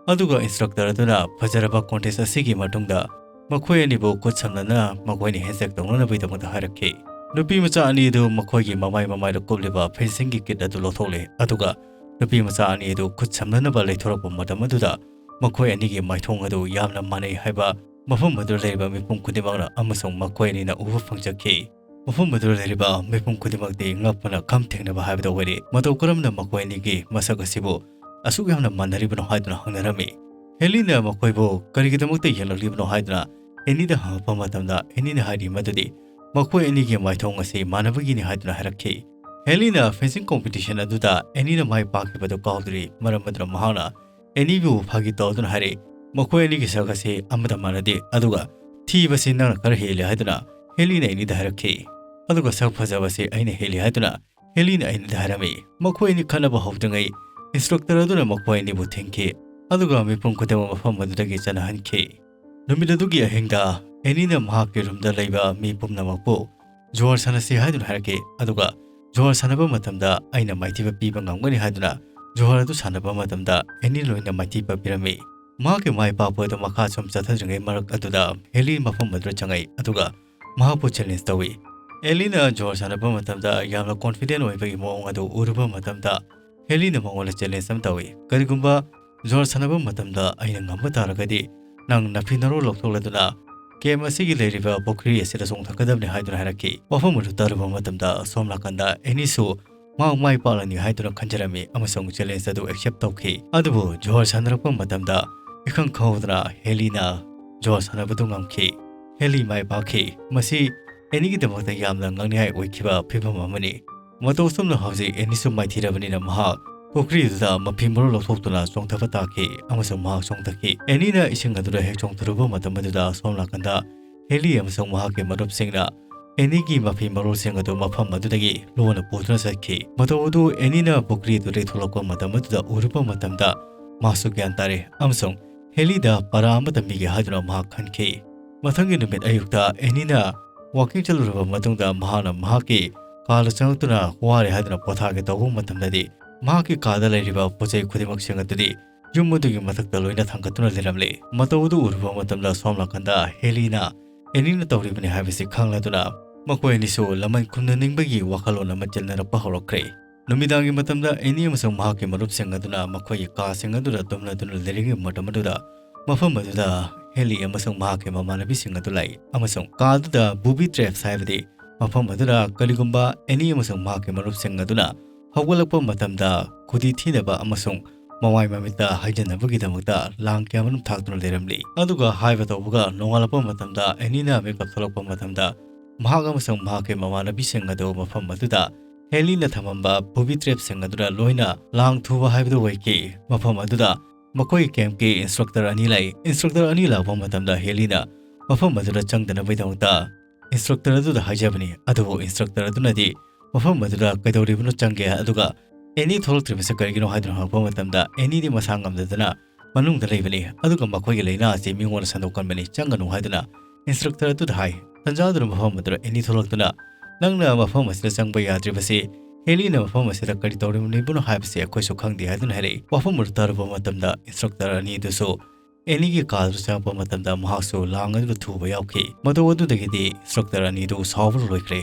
ꯑꯗꯨꯒ instructor ꯑꯗꯨꯅ ꯐꯖꯔꯕ contest ꯑꯁꯤꯒꯤ ꯃꯇꯨꯡꯗ ꯃꯈꯣꯏ ꯑꯅꯤꯕꯨ ꯈꯨꯠ ꯁꯝꯅꯅ ꯃꯈꯣꯏꯅ handshake ꯇꯧꯅꯅꯕꯒꯤꯗꯃꯛꯇ ꯍꯥꯏꯔꯛꯈꯤ꯫ ꯅꯨꯄꯤ ꯃꯆꯥ ꯑꯅꯤ ꯑꯗꯨ ꯃꯈꯣꯏꯒꯤ ꯃꯃꯥꯏ ꯃꯃꯥꯏꯗ ꯀꯨꯞꯂꯤꯕ fencing ꯒꯤ kit ꯑꯗꯨ ꯂꯧꯊꯣꯛꯂꯦ, ꯑꯗꯨꯒ ꯅꯨꯄꯤ ꯃꯆꯥ ꯑꯅꯤ ꯑꯗꯨ ꯈꯨꯠ ꯁꯝꯅꯅꯕ ꯂꯩꯊꯣꯔꯛꯄ ꯃꯇꯝ ꯑꯗꯨꯗ, ꯃꯈꯣꯏ ꯑꯅꯤꯒꯤ ꯃꯥꯏꯊꯣꯡ ꯑꯗꯨ ꯌꯥꯝꯅ ꯃꯥꯟꯅꯩ ꯍꯥꯏꯕ ꯃꯐꯝ ꯑꯗꯨꯗ ꯂꯩꯔꯤꯕ ꯃꯤꯄꯨꯝ ꯈꯨꯗꯤꯡꯃꯛꯅ ꯑꯃꯁꯨꯡ ꯃꯈꯣꯏ ꯑꯅꯤꯅ ꯎꯕ ꯐꯪꯖꯈꯤ꯫ ꯃꯐꯝ ꯑꯗꯨꯗ ꯂꯩꯔꯤꯕ ꯃꯤꯄꯨꯝ ꯈꯨꯗꯤꯡꯃꯛꯇꯤ ꯉꯛꯄꯅ ꯈꯝ ꯊꯦꯡꯅꯕ ꯍꯥꯏꯕꯗꯨ ꯑꯣꯏꯔꯦ꯫ ꯃꯇꯧ ꯀꯔꯝꯅ ꯃꯈꯣꯏ ꯑꯅꯤꯒꯤ ꯃꯁꯛ ꯑꯁꯤꯕꯨ ꯑꯁꯨꯛ ꯌꯥꯝꯅ ꯃꯥꯟꯅꯔꯤꯕꯅꯣ ꯍꯥꯏꯗꯨꯅ ꯍꯪꯅꯔꯝꯃꯤ꯫ ꯍꯦꯂꯤꯅ ꯃꯈꯣꯏꯕꯨ ꯀꯔꯤꯒꯤꯗꯃꯛꯇ ꯌꯦꯡꯂꯛꯂꯤꯕꯅꯣ ꯍꯥꯏꯗꯨꯅ ꯑꯦꯅꯤꯗ ꯍꯪꯂꯛꯄ ꯃꯇꯝꯗ, ꯑꯦꯅꯤꯅ ꯍꯥꯏꯔꯤ ꯃꯗꯨꯗꯤ ꯃꯈꯣꯏ ꯑꯅꯤꯒꯤ ꯃꯥꯏꯊꯣꯡ ꯑꯁꯤ ꯃꯥꯟꯅꯕꯒꯤꯅꯤ ꯍꯥꯏꯗꯨꯅ ꯍꯥꯏꯔꯛꯈꯤ꯫ ꯍꯦꯂꯤꯅ fencing competition ꯑꯗꯨꯗ ꯑꯦꯅꯤꯅ ꯃꯥꯏ ꯄꯥꯛꯈꯤꯕꯗꯨ ꯀꯥꯎꯗ꯭ꯔꯤ, ꯃꯔꯝ ꯑꯗꯨꯅ ꯃꯍꯥꯛꯅ ꯑꯦꯅꯤꯕꯨ ꯐꯥꯒꯤ ꯇꯧꯗꯨꯅ ꯍꯥꯏꯔꯛꯏ, "ꯃꯈꯣꯏ ꯑꯅꯤꯒꯤ ꯁꯛ ꯑꯁꯤ ꯑꯃꯠꯇ ꯃꯥꯟꯅꯗꯦ, ꯑꯗꯨꯒ ꯊꯤꯕꯁꯤ ꯅꯪꯅ ꯈꯔ ꯍꯦꯜꯂꯤ" ꯍꯥꯏꯗꯨꯅ ꯍꯦꯂꯤꯅ ꯑꯦꯅꯤꯗ ꯍꯥꯏꯔꯛꯈꯤ꯫ ꯑꯗꯨꯒ ꯁꯛ ꯐꯖꯕꯁꯤ ꯑꯩꯅ ꯍꯦꯜꯂꯤ ꯍꯥꯏꯗꯨꯅ ꯍꯦꯂꯤꯅ ꯑꯦꯅꯤꯗ ꯍꯥꯏꯔꯝꯃꯤ꯫ ꯃꯈꯣꯏ ꯑꯅꯤ ꯈꯠꯅꯕ ꯍꯧꯗ꯭ꯔꯤꯉꯩ instructor ꯑꯗꯨꯅ ꯃꯈꯣꯏ ꯑꯅꯤꯕꯨ ꯊꯤꯡꯈꯤ, ꯑꯗꯨꯒ ꯃꯤꯄꯨꯝ ꯈꯨꯗꯤꯡꯃꯛ ꯃꯐꯝ ꯑꯗꯨꯗꯒꯤ ꯆꯠꯅꯍꯟꯈꯤ꯫ ꯅꯨꯃꯤꯠ ꯑꯗꯨꯒꯤ ꯑꯍꯤꯡꯗ ꯑꯦꯅꯤꯅ ꯃꯍꯥꯛꯀꯤ room ꯗ ꯂꯩꯕ ꯃꯤ ꯄꯨꯝꯅꯃꯛꯄꯨ ꯖꯨꯋꯥꯔ ꯁꯥꯟꯅꯁꯤ ꯍꯥꯏꯗꯨꯅ ꯍꯥꯏꯔꯛꯈꯤ, ꯑꯗꯨꯒ ꯖꯨꯋꯥꯔ ꯁꯥꯟꯅꯕ ꯃꯇꯝꯗ ꯑꯩꯅ ꯃꯥꯏꯊꯤꯕ ꯄꯤꯕ ꯉꯝꯒꯅꯤ ꯍꯥꯏꯗꯨꯅ ꯖꯨꯋꯥꯔ ꯑꯗꯨ ꯁꯥꯟꯅꯕ ꯃꯇꯝꯗ ꯑꯦꯅꯤ ꯂꯣꯏꯅ ꯃꯥꯏꯊꯤꯕ ꯄꯤꯔꯝꯃꯤ꯫ ꯃꯍꯥꯛꯀꯤ ꯃꯥꯏ ꯄꯥꯛꯄ ꯑꯗꯨ ꯃꯈꯥ ꯁꯨꯝ ꯆꯠꯊꯗ꯭ꯔꯤꯉꯩ ꯃꯔꯛ ꯑꯗꯨꯗ ꯍꯦꯂꯤ ꯃꯐꯝ ꯑꯗꯨꯗ ꯆꯪꯉꯛꯏ, ꯑꯗꯨꯒ ꯃꯍꯥꯛꯄꯨ challenge ꯇꯧꯏ꯫ ꯑꯦꯂꯤꯅ ꯖꯨꯋꯥꯔ ꯁꯥꯟꯅꯕ ꯃꯇꯝꯗ ꯌꯥꯝꯅ confident ꯑꯣꯏꯕꯒꯤ ꯃꯑꯣꯡ ꯑꯗꯨ ꯎꯔꯨꯕ ꯃꯇꯝꯗ, ꯍꯦꯂꯤꯅ ꯃꯉꯣꯟꯗ challenge ꯑꯃ ꯇꯧꯏ, "ꯀꯔꯤꯒꯨꯝꯕ ꯖꯨꯋꯥꯔ ꯁꯥꯟꯅꯕ ꯃꯇꯝꯗ ꯑꯩꯅ ꯉꯝꯕ ꯇꯥꯔꯒꯗꯤ, ꯅꯪ ꯅꯐꯤ ꯅꯔꯣꯜ ꯂꯧꯊꯣꯛꯂꯗꯨꯅ camp ꯑꯁꯤꯒꯤ ꯂꯩꯔꯤꯕ ꯄꯨꯈ꯭ꯔꯤ ꯑꯁꯤꯗ ꯆꯣꯡꯊꯛꯀꯗꯕꯅꯤ" ꯍꯥꯏꯗꯨꯅ ꯍꯥꯏꯔꯛꯈꯤ꯫ ꯋꯥꯐꯝ ꯑꯗꯨ ꯇꯥꯔꯨꯕ ꯃꯇꯝꯗ, ꯁꯣꯝ ꯅꯥꯀꯟꯗ ꯑꯦꯅꯤꯁꯨ ꯃꯍꯥꯛ ꯃꯥꯏ ꯄꯥꯛꯂꯅꯤ ꯍꯥꯏꯗꯨꯅ ꯈꯟꯖꯔꯝꯃꯤ ꯑꯃꯁꯨꯡ challenge ꯑꯗꯨ accept ꯇꯧꯈꯤ꯫ ꯑꯗꯨꯕꯨ ꯖꯨꯍꯔ ꯁꯥꯟꯅꯔꯛꯄ ꯃꯇꯝꯗ ꯏꯈꯪ ꯈꯪꯍꯧꯗꯅ ꯍꯦꯂꯤꯅ ꯖꯨꯍꯔ ꯁꯥꯟꯅꯕꯗꯨ ꯉꯝꯈꯤ꯫ ꯍꯦꯂꯤ ꯃꯥꯏ ꯄꯥꯛꯈꯤ꯫ ꯃꯁꯤ ꯑꯦꯅꯤꯒꯤꯗꯃꯛꯇ ꯌꯥꯝꯅ ꯉꯛꯅꯤꯡꯉꯥꯏ ꯑꯣꯏꯈꯤꯕ ꯐꯤꯚꯝ ꯑꯃꯅꯤ꯫ ꯃꯇꯧ ꯑꯁꯨꯝꯅ ꯍꯧꯖꯤꯛ ꯑꯦꯅꯤꯁꯨ ꯃꯥꯏꯊꯤꯔꯕꯅꯤꯅ ꯃꯍꯥꯛ ꯄꯨꯈ꯭ꯔꯤ ꯑꯗꯨꯗ ꯃꯐꯤ ꯃꯔꯣꯜ ꯂꯧꯊꯣꯛꯇꯨꯅ ꯆꯣꯡꯊꯕ ꯇꯥꯈꯤ ꯑꯃꯁꯨꯡ ꯃꯍꯥꯛ ꯆꯣꯡꯊꯈꯤ꯫ ꯑꯦꯅꯤꯅ ꯏꯁꯤꯡ ꯑꯗꯨꯗ ꯍꯦꯛ ꯆꯣꯡꯊꯔꯨꯕ ꯃꯇꯝ ꯑꯗꯨꯗ ꯁꯣꯝ ꯅꯥꯀꯟꯗ ꯍꯦꯂꯤ ꯑꯃꯁꯨꯡ ꯃꯍꯥꯛꯀꯤ ꯃꯔꯨꯞꯁꯤꯡꯅ ꯑꯦꯅꯤꯒꯤ ꯃꯐꯤ ꯃꯔꯣꯜꯁꯤꯡ ꯑꯗꯨ ꯃꯐꯝ ꯑꯗꯨꯗꯒꯤ ꯂꯣꯟꯅ ꯄꯨꯗꯨꯅ ꯆꯠꯈꯤ꯫ ꯃꯇꯧ ꯑꯗꯨ ꯑꯦꯅꯤꯅ ꯄꯨꯈ꯭ꯔꯤ ꯑꯗꯨꯗꯒꯤ ꯊꯣꯛꯂꯛꯄ ꯃꯇꯝ ꯑꯗꯨꯗ ꯎꯔꯨꯕ ꯃꯇꯝꯗ ꯃꯍꯥꯛꯁꯨ ꯒ꯭ꯌꯥꯟ ꯇꯥꯔꯦ ꯑꯃꯁꯨꯡ ꯍꯦꯂꯤꯗ ꯄꯔꯥ ꯑꯃ ꯇꯝꯕꯤꯒꯦ ꯍꯥꯏꯗꯨꯅ ꯃꯍꯥꯛ ꯈꯟꯈꯤ꯫ ꯃꯊꯪꯒꯤ ꯅꯨꯃꯤꯠ ꯑꯌꯨꯛꯇ ꯑꯦꯅꯤꯅ ꯋꯥꯀꯤꯡ ꯆꯠꯂꯨꯔꯕ ꯃꯇꯨꯡꯗ ꯃꯍꯥꯛꯅ ꯃꯍꯥꯛꯀꯤ ꯀꯥꯗ ꯆꯪꯂꯛꯇꯨꯅ ꯋꯥꯔꯦ ꯍꯥꯏꯗꯨꯅ ꯄꯣꯊꯥꯒꯦ ꯇꯧꯕ ꯃꯇꯝꯗꯗꯤ ꯃꯍꯥꯛꯀꯤ ꯀꯥꯗ ꯂꯩꯔꯤꯕ ꯄꯣꯠ ꯆꯩ ꯈꯨꯗꯤꯡꯃꯛꯁꯤꯡ ꯑꯗꯨꯗꯤ ꯌꯨꯝ ꯑꯗꯨꯒꯤ ꯃꯊꯛꯇ ꯂꯣꯏꯅ ꯊꯥꯡꯒꯠꯇꯨꯅ ꯂꯩꯔꯝꯂꯦ꯫ ꯃꯇꯧ ꯑꯗꯨ ꯎꯔꯨꯕ ꯃꯇꯝꯗ ꯁꯣꯝ ꯅꯥꯀꯟꯗ ꯍꯦꯂꯤꯅ ꯑꯦꯅꯤꯅ ꯇꯧꯔꯤꯕꯅꯤ ꯍꯥꯏꯕꯁꯤ ꯈꯪꯂꯗꯨꯅ ꯃꯈꯣꯏ ꯑꯅꯤꯁꯨ ꯂꯃꯟ ꯈꯨꯝꯅꯅꯤꯡꯕꯒꯤ ꯋꯥꯈꯜꯂꯣꯟ ꯑꯃ ꯆꯦꯟꯅꯔꯛꯄ ꯍꯧꯔꯛꯈ꯭ꯔꯦ꯫ ꯅꯨꯃꯤꯗꯥꯡꯒꯤ ꯃꯇꯝꯗ ꯑꯦꯅꯤ ꯑꯃꯁꯨꯡ ꯃꯍꯥꯛꯀꯤ ꯃꯔꯨꯞꯁꯤꯡ ꯑꯗꯨꯅ ꯃꯈꯣꯏꯒꯤ ꯀꯥꯁꯤꯡ ꯑꯗꯨꯗ ꯇꯨꯝꯂꯗꯨꯅ ꯂꯩꯔꯤꯉꯩ ꯃꯇꯝ ꯑꯗꯨꯗ ꯃꯐꯝ ꯑꯗꯨꯗ ꯍꯦꯂꯤ ꯑꯃꯁꯨꯡ ꯃꯍꯥꯛꯀꯤ ꯃꯃꯥꯟꯅꯕꯤꯁꯤꯡ ꯑꯗꯨ ꯂꯥꯛꯏ ꯑꯃꯁꯨꯡ ꯀꯥ ꯑꯗꯨꯗ booby traps ꯍꯥꯏꯕꯗꯤ ꯃꯐꯝ ꯑꯗꯨꯗ ꯀꯔꯤꯒꯨꯝꯕ ꯑꯦꯅꯤ ꯑꯃꯁꯨꯡ ꯃꯍꯥꯛꯀꯤ ꯃꯔꯨꯞꯁꯤꯡ ꯑꯗꯨꯅ ꯍꯧꯒꯠꯂꯛꯄ ꯃꯇꯝꯗ ꯈꯨꯗꯤ ꯊꯤꯅꯕ ꯑꯃꯁꯨꯡ ꯃꯃꯥꯏ ꯃꯃꯤꯠꯇ ꯍꯥꯏꯖꯅꯕꯒꯤꯗꯃꯛꯇ ꯂꯥꯡ ꯀꯌꯥꯃꯔꯨꯝ ꯊꯥꯛꯇꯨꯅ ꯂꯩꯔꯝꯂꯤ꯫ ꯑꯗꯨꯒ ꯍꯥꯏꯕ ꯇꯧꯕꯒ ꯅꯣꯡꯉꯥꯜꯂꯛꯄ ꯃꯇꯝꯗ ꯑꯦꯅꯤꯅ ꯃꯤꯀꯞ ꯊꯣꯛꯂꯛꯄ ꯃꯇꯝꯗ ꯃꯍꯥꯛ ꯑꯃꯁꯨꯡ ꯃꯍꯥꯛꯀꯤ ꯃꯃꯥꯟꯅꯕꯤꯁꯤꯡ ꯑꯗꯨ ꯃꯐꯝ ꯑꯗꯨꯗ ꯍꯦꯂꯤꯅ ꯊꯝꯃꯝꯕ booby trapꯁꯤꯡ ꯑꯗꯨꯗ ꯂꯣꯏꯅ ꯂꯥꯡ ꯊꯨꯕ ꯍꯥꯏꯕꯗꯨ ꯑꯣꯏꯈꯤ꯫ ꯃꯐꯝ ꯑꯗꯨꯗ ꯃꯈꯣꯏꯒꯤ campꯀꯤ instructor ꯑꯅꯤ ꯂꯥꯛꯏ꯫ Instructor ꯑꯅꯤ ꯂꯥꯛꯄ ꯃꯇꯝꯗ ꯍꯦꯂꯤꯅ ꯃꯐꯝ ꯑꯗꯨꯗ ꯆꯪꯗꯅꯕꯒꯤꯗꯃꯛꯇ instructor ꯑꯗꯨꯗ ꯍꯥꯏꯖꯕꯅꯤ꯫ ꯑꯗꯨꯕꯨ instructor ꯑꯗꯨꯅꯗꯤ ꯃꯐꯝ ꯑꯗꯨꯗ ꯀꯩꯗꯧꯔꯤꯕꯅꯣ ꯆꯪꯒꯦ, ꯑꯗꯨꯒ ꯑꯦꯅꯤ ꯊꯣꯛꯂꯛꯇ꯭ꯔꯤꯕꯁꯤ ꯀꯔꯤꯒꯤꯅꯣ ꯍꯥꯏꯗꯨꯅ ꯍꯪꯂꯛꯄ ꯃꯇꯝꯗ ꯑꯦꯅꯤꯗꯤ ꯃꯁꯥ ꯉꯝꯗꯗꯅ ꯃꯅꯨꯡꯗ ꯂꯩꯕꯅꯤ꯫ ꯑꯗꯨꯒ ꯃꯈꯣꯏꯒꯤ ꯂꯥꯏꯅꯥ ꯑꯁꯤ ꯃꯤꯉꯣꯟꯗ ꯁꯟꯗꯣꯛꯀꯟꯕꯅꯤ, ꯆꯪꯒꯅꯨ ꯍꯥꯏꯗꯨꯅ instructor ꯑꯗꯨꯗ ꯍꯥꯏ꯫ ꯇꯟꯖꯥ ꯑꯗꯨꯅ ꯃꯐꯝ ꯑꯗꯨꯗ ꯑꯦꯅꯤ ꯊꯣꯛꯂꯛꯇꯨꯅ, "ꯅꯪꯅ ꯃꯐꯝ ꯑꯁꯤꯗ ꯆꯪꯕ ꯌꯥꯗ꯭ꯔꯤꯕꯁꯤ ꯍꯦꯂꯤꯅ ꯃꯐꯝ ꯑꯁꯤꯗ ꯀꯔꯤ ꯇꯧꯔꯤꯕꯅꯣ ꯍꯥꯏꯕꯁꯤ ꯑꯩꯈꯣꯏꯁꯨ ꯈꯪꯗꯦ" ꯍꯥꯏꯗꯨꯅ ꯍꯥꯏꯔꯛꯏ꯫ ꯋꯥꯐꯝ ꯑꯗꯨ ꯇꯥꯔꯨꯕ ꯃꯇꯝꯗ instructor ꯑꯅꯤꯗꯨꯁꯨ ꯑꯦꯅꯤꯒꯤ ꯀꯥꯗꯨ ꯆꯪꯉꯛꯄ ꯃꯇꯝꯗ ꯃꯍꯥꯛꯁꯨ ꯂꯥꯡ ꯑꯗꯨꯗ ꯊꯨꯕ ꯌꯥꯎꯈꯤ꯫ ꯃꯇꯧ ꯑꯗꯨꯗꯒꯤꯗꯤ instructor ꯑꯅꯤꯗꯨ ꯁꯥꯎꯕꯅ ꯂꯣꯏꯈ꯭ꯔꯦ꯫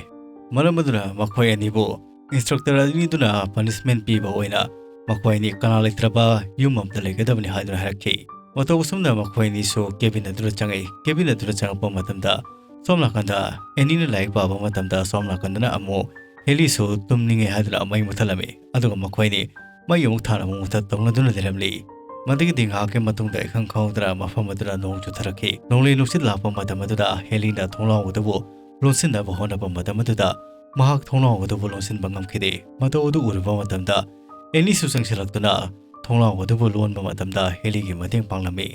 ꯃꯔꯝ ꯑꯗꯨꯅ ꯃꯈꯣꯏ ꯑꯅꯤꯕꯨ instructor ꯑꯅꯤꯗꯨꯅ punishment ꯄꯤꯕ ꯑꯣꯏꯅ ꯃꯈꯣꯏ ꯑꯅꯤ ꯀꯅꯥ ꯂꯩꯇ꯭ꯔꯕ ꯌꯨꯝ ꯑꯃꯗ ꯂꯩꯒꯗꯕꯅꯤ ꯍꯥꯏꯗꯨꯅ ꯍꯥꯏꯔꯛꯈꯤ꯫ ꯃꯇꯧ ꯑꯁꯨꯝꯅ ꯃꯈꯣꯏ ꯑꯅꯤꯁꯨ cabin ꯑꯗꯨꯗ ꯆꯪꯉꯛꯏ꯫ Cabin ꯑꯗꯨꯗ ꯆꯪꯉꯛꯄ ꯃꯇꯝꯗ ꯁꯣꯝ ꯅꯥꯀꯟꯗ ꯑꯦꯅꯤꯅ ꯂꯥꯏꯔꯤꯛ ꯄꯥꯕ ꯃꯇꯝꯗ ꯁꯣꯝ ꯅꯥꯀꯟꯗꯅ ꯑꯃꯨꯛ ꯍꯦꯂꯤꯁꯨ ꯇꯨꯝꯅꯤꯡꯉꯦ ꯍꯥꯏꯗꯨꯅ ꯃꯩ ꯃꯨꯊꯠꯂꯝꯃꯤ꯫ ꯑꯗꯨꯒ ꯃꯈꯣꯏꯅꯤ ꯃꯩ ꯑꯃꯨꯛ ꯊꯥꯅ ꯑꯃꯨꯛ ꯃꯨꯊꯠ ꯇꯧꯅꯗꯨꯅ ꯂꯩꯔꯝꯂꯤ꯫ ꯃꯗꯨꯒꯤꯗꯤ ꯉꯥꯏꯍꯥꯛꯀꯤ ꯃꯇꯨꯡꯗ ꯏꯈꯪ ꯈꯪꯍꯧꯗꯅ ꯃꯐꯝ ꯑꯗꯨꯗ ꯅꯣꯡ ꯆꯨꯊꯔꯛꯈꯤ꯫ ꯅꯣꯡꯂꯩ ꯅꯨꯡꯁꯤꯠ ꯂꯥꯛꯄ ꯃꯇꯝ ꯑꯗꯨꯗ ꯍꯦꯂꯤꯅ ꯊꯣꯡꯅꯥꯎ ꯑꯗꯨꯕꯨ ꯂꯣꯟꯁꯤꯟꯅꯕ ꯍꯣꯠꯅꯕ ꯃꯇꯝ ꯑꯗꯨꯗ ꯃꯍꯥꯛ ꯊꯣꯡꯅꯥꯎ ꯑꯗꯨꯕꯨ ꯂꯣꯟꯁꯤꯟꯕ ꯉꯝꯈꯤꯗꯦ꯫ ꯃꯇꯧ ꯑꯗꯨ ꯎꯔꯨꯕ ꯃꯇꯝꯗ ꯑꯦꯅꯤꯁꯨ ꯆꯪꯁꯤꯜꯂꯛꯇꯨꯅ ꯊꯣꯡꯅꯥꯎ ꯑꯗꯨꯕꯨ ꯂꯣꯟꯕ ꯃꯇꯝꯗ ꯍꯦꯂꯤꯒꯤ ꯃꯇꯦꯡ ꯄꯥꯡꯂꯝꯃꯤ꯫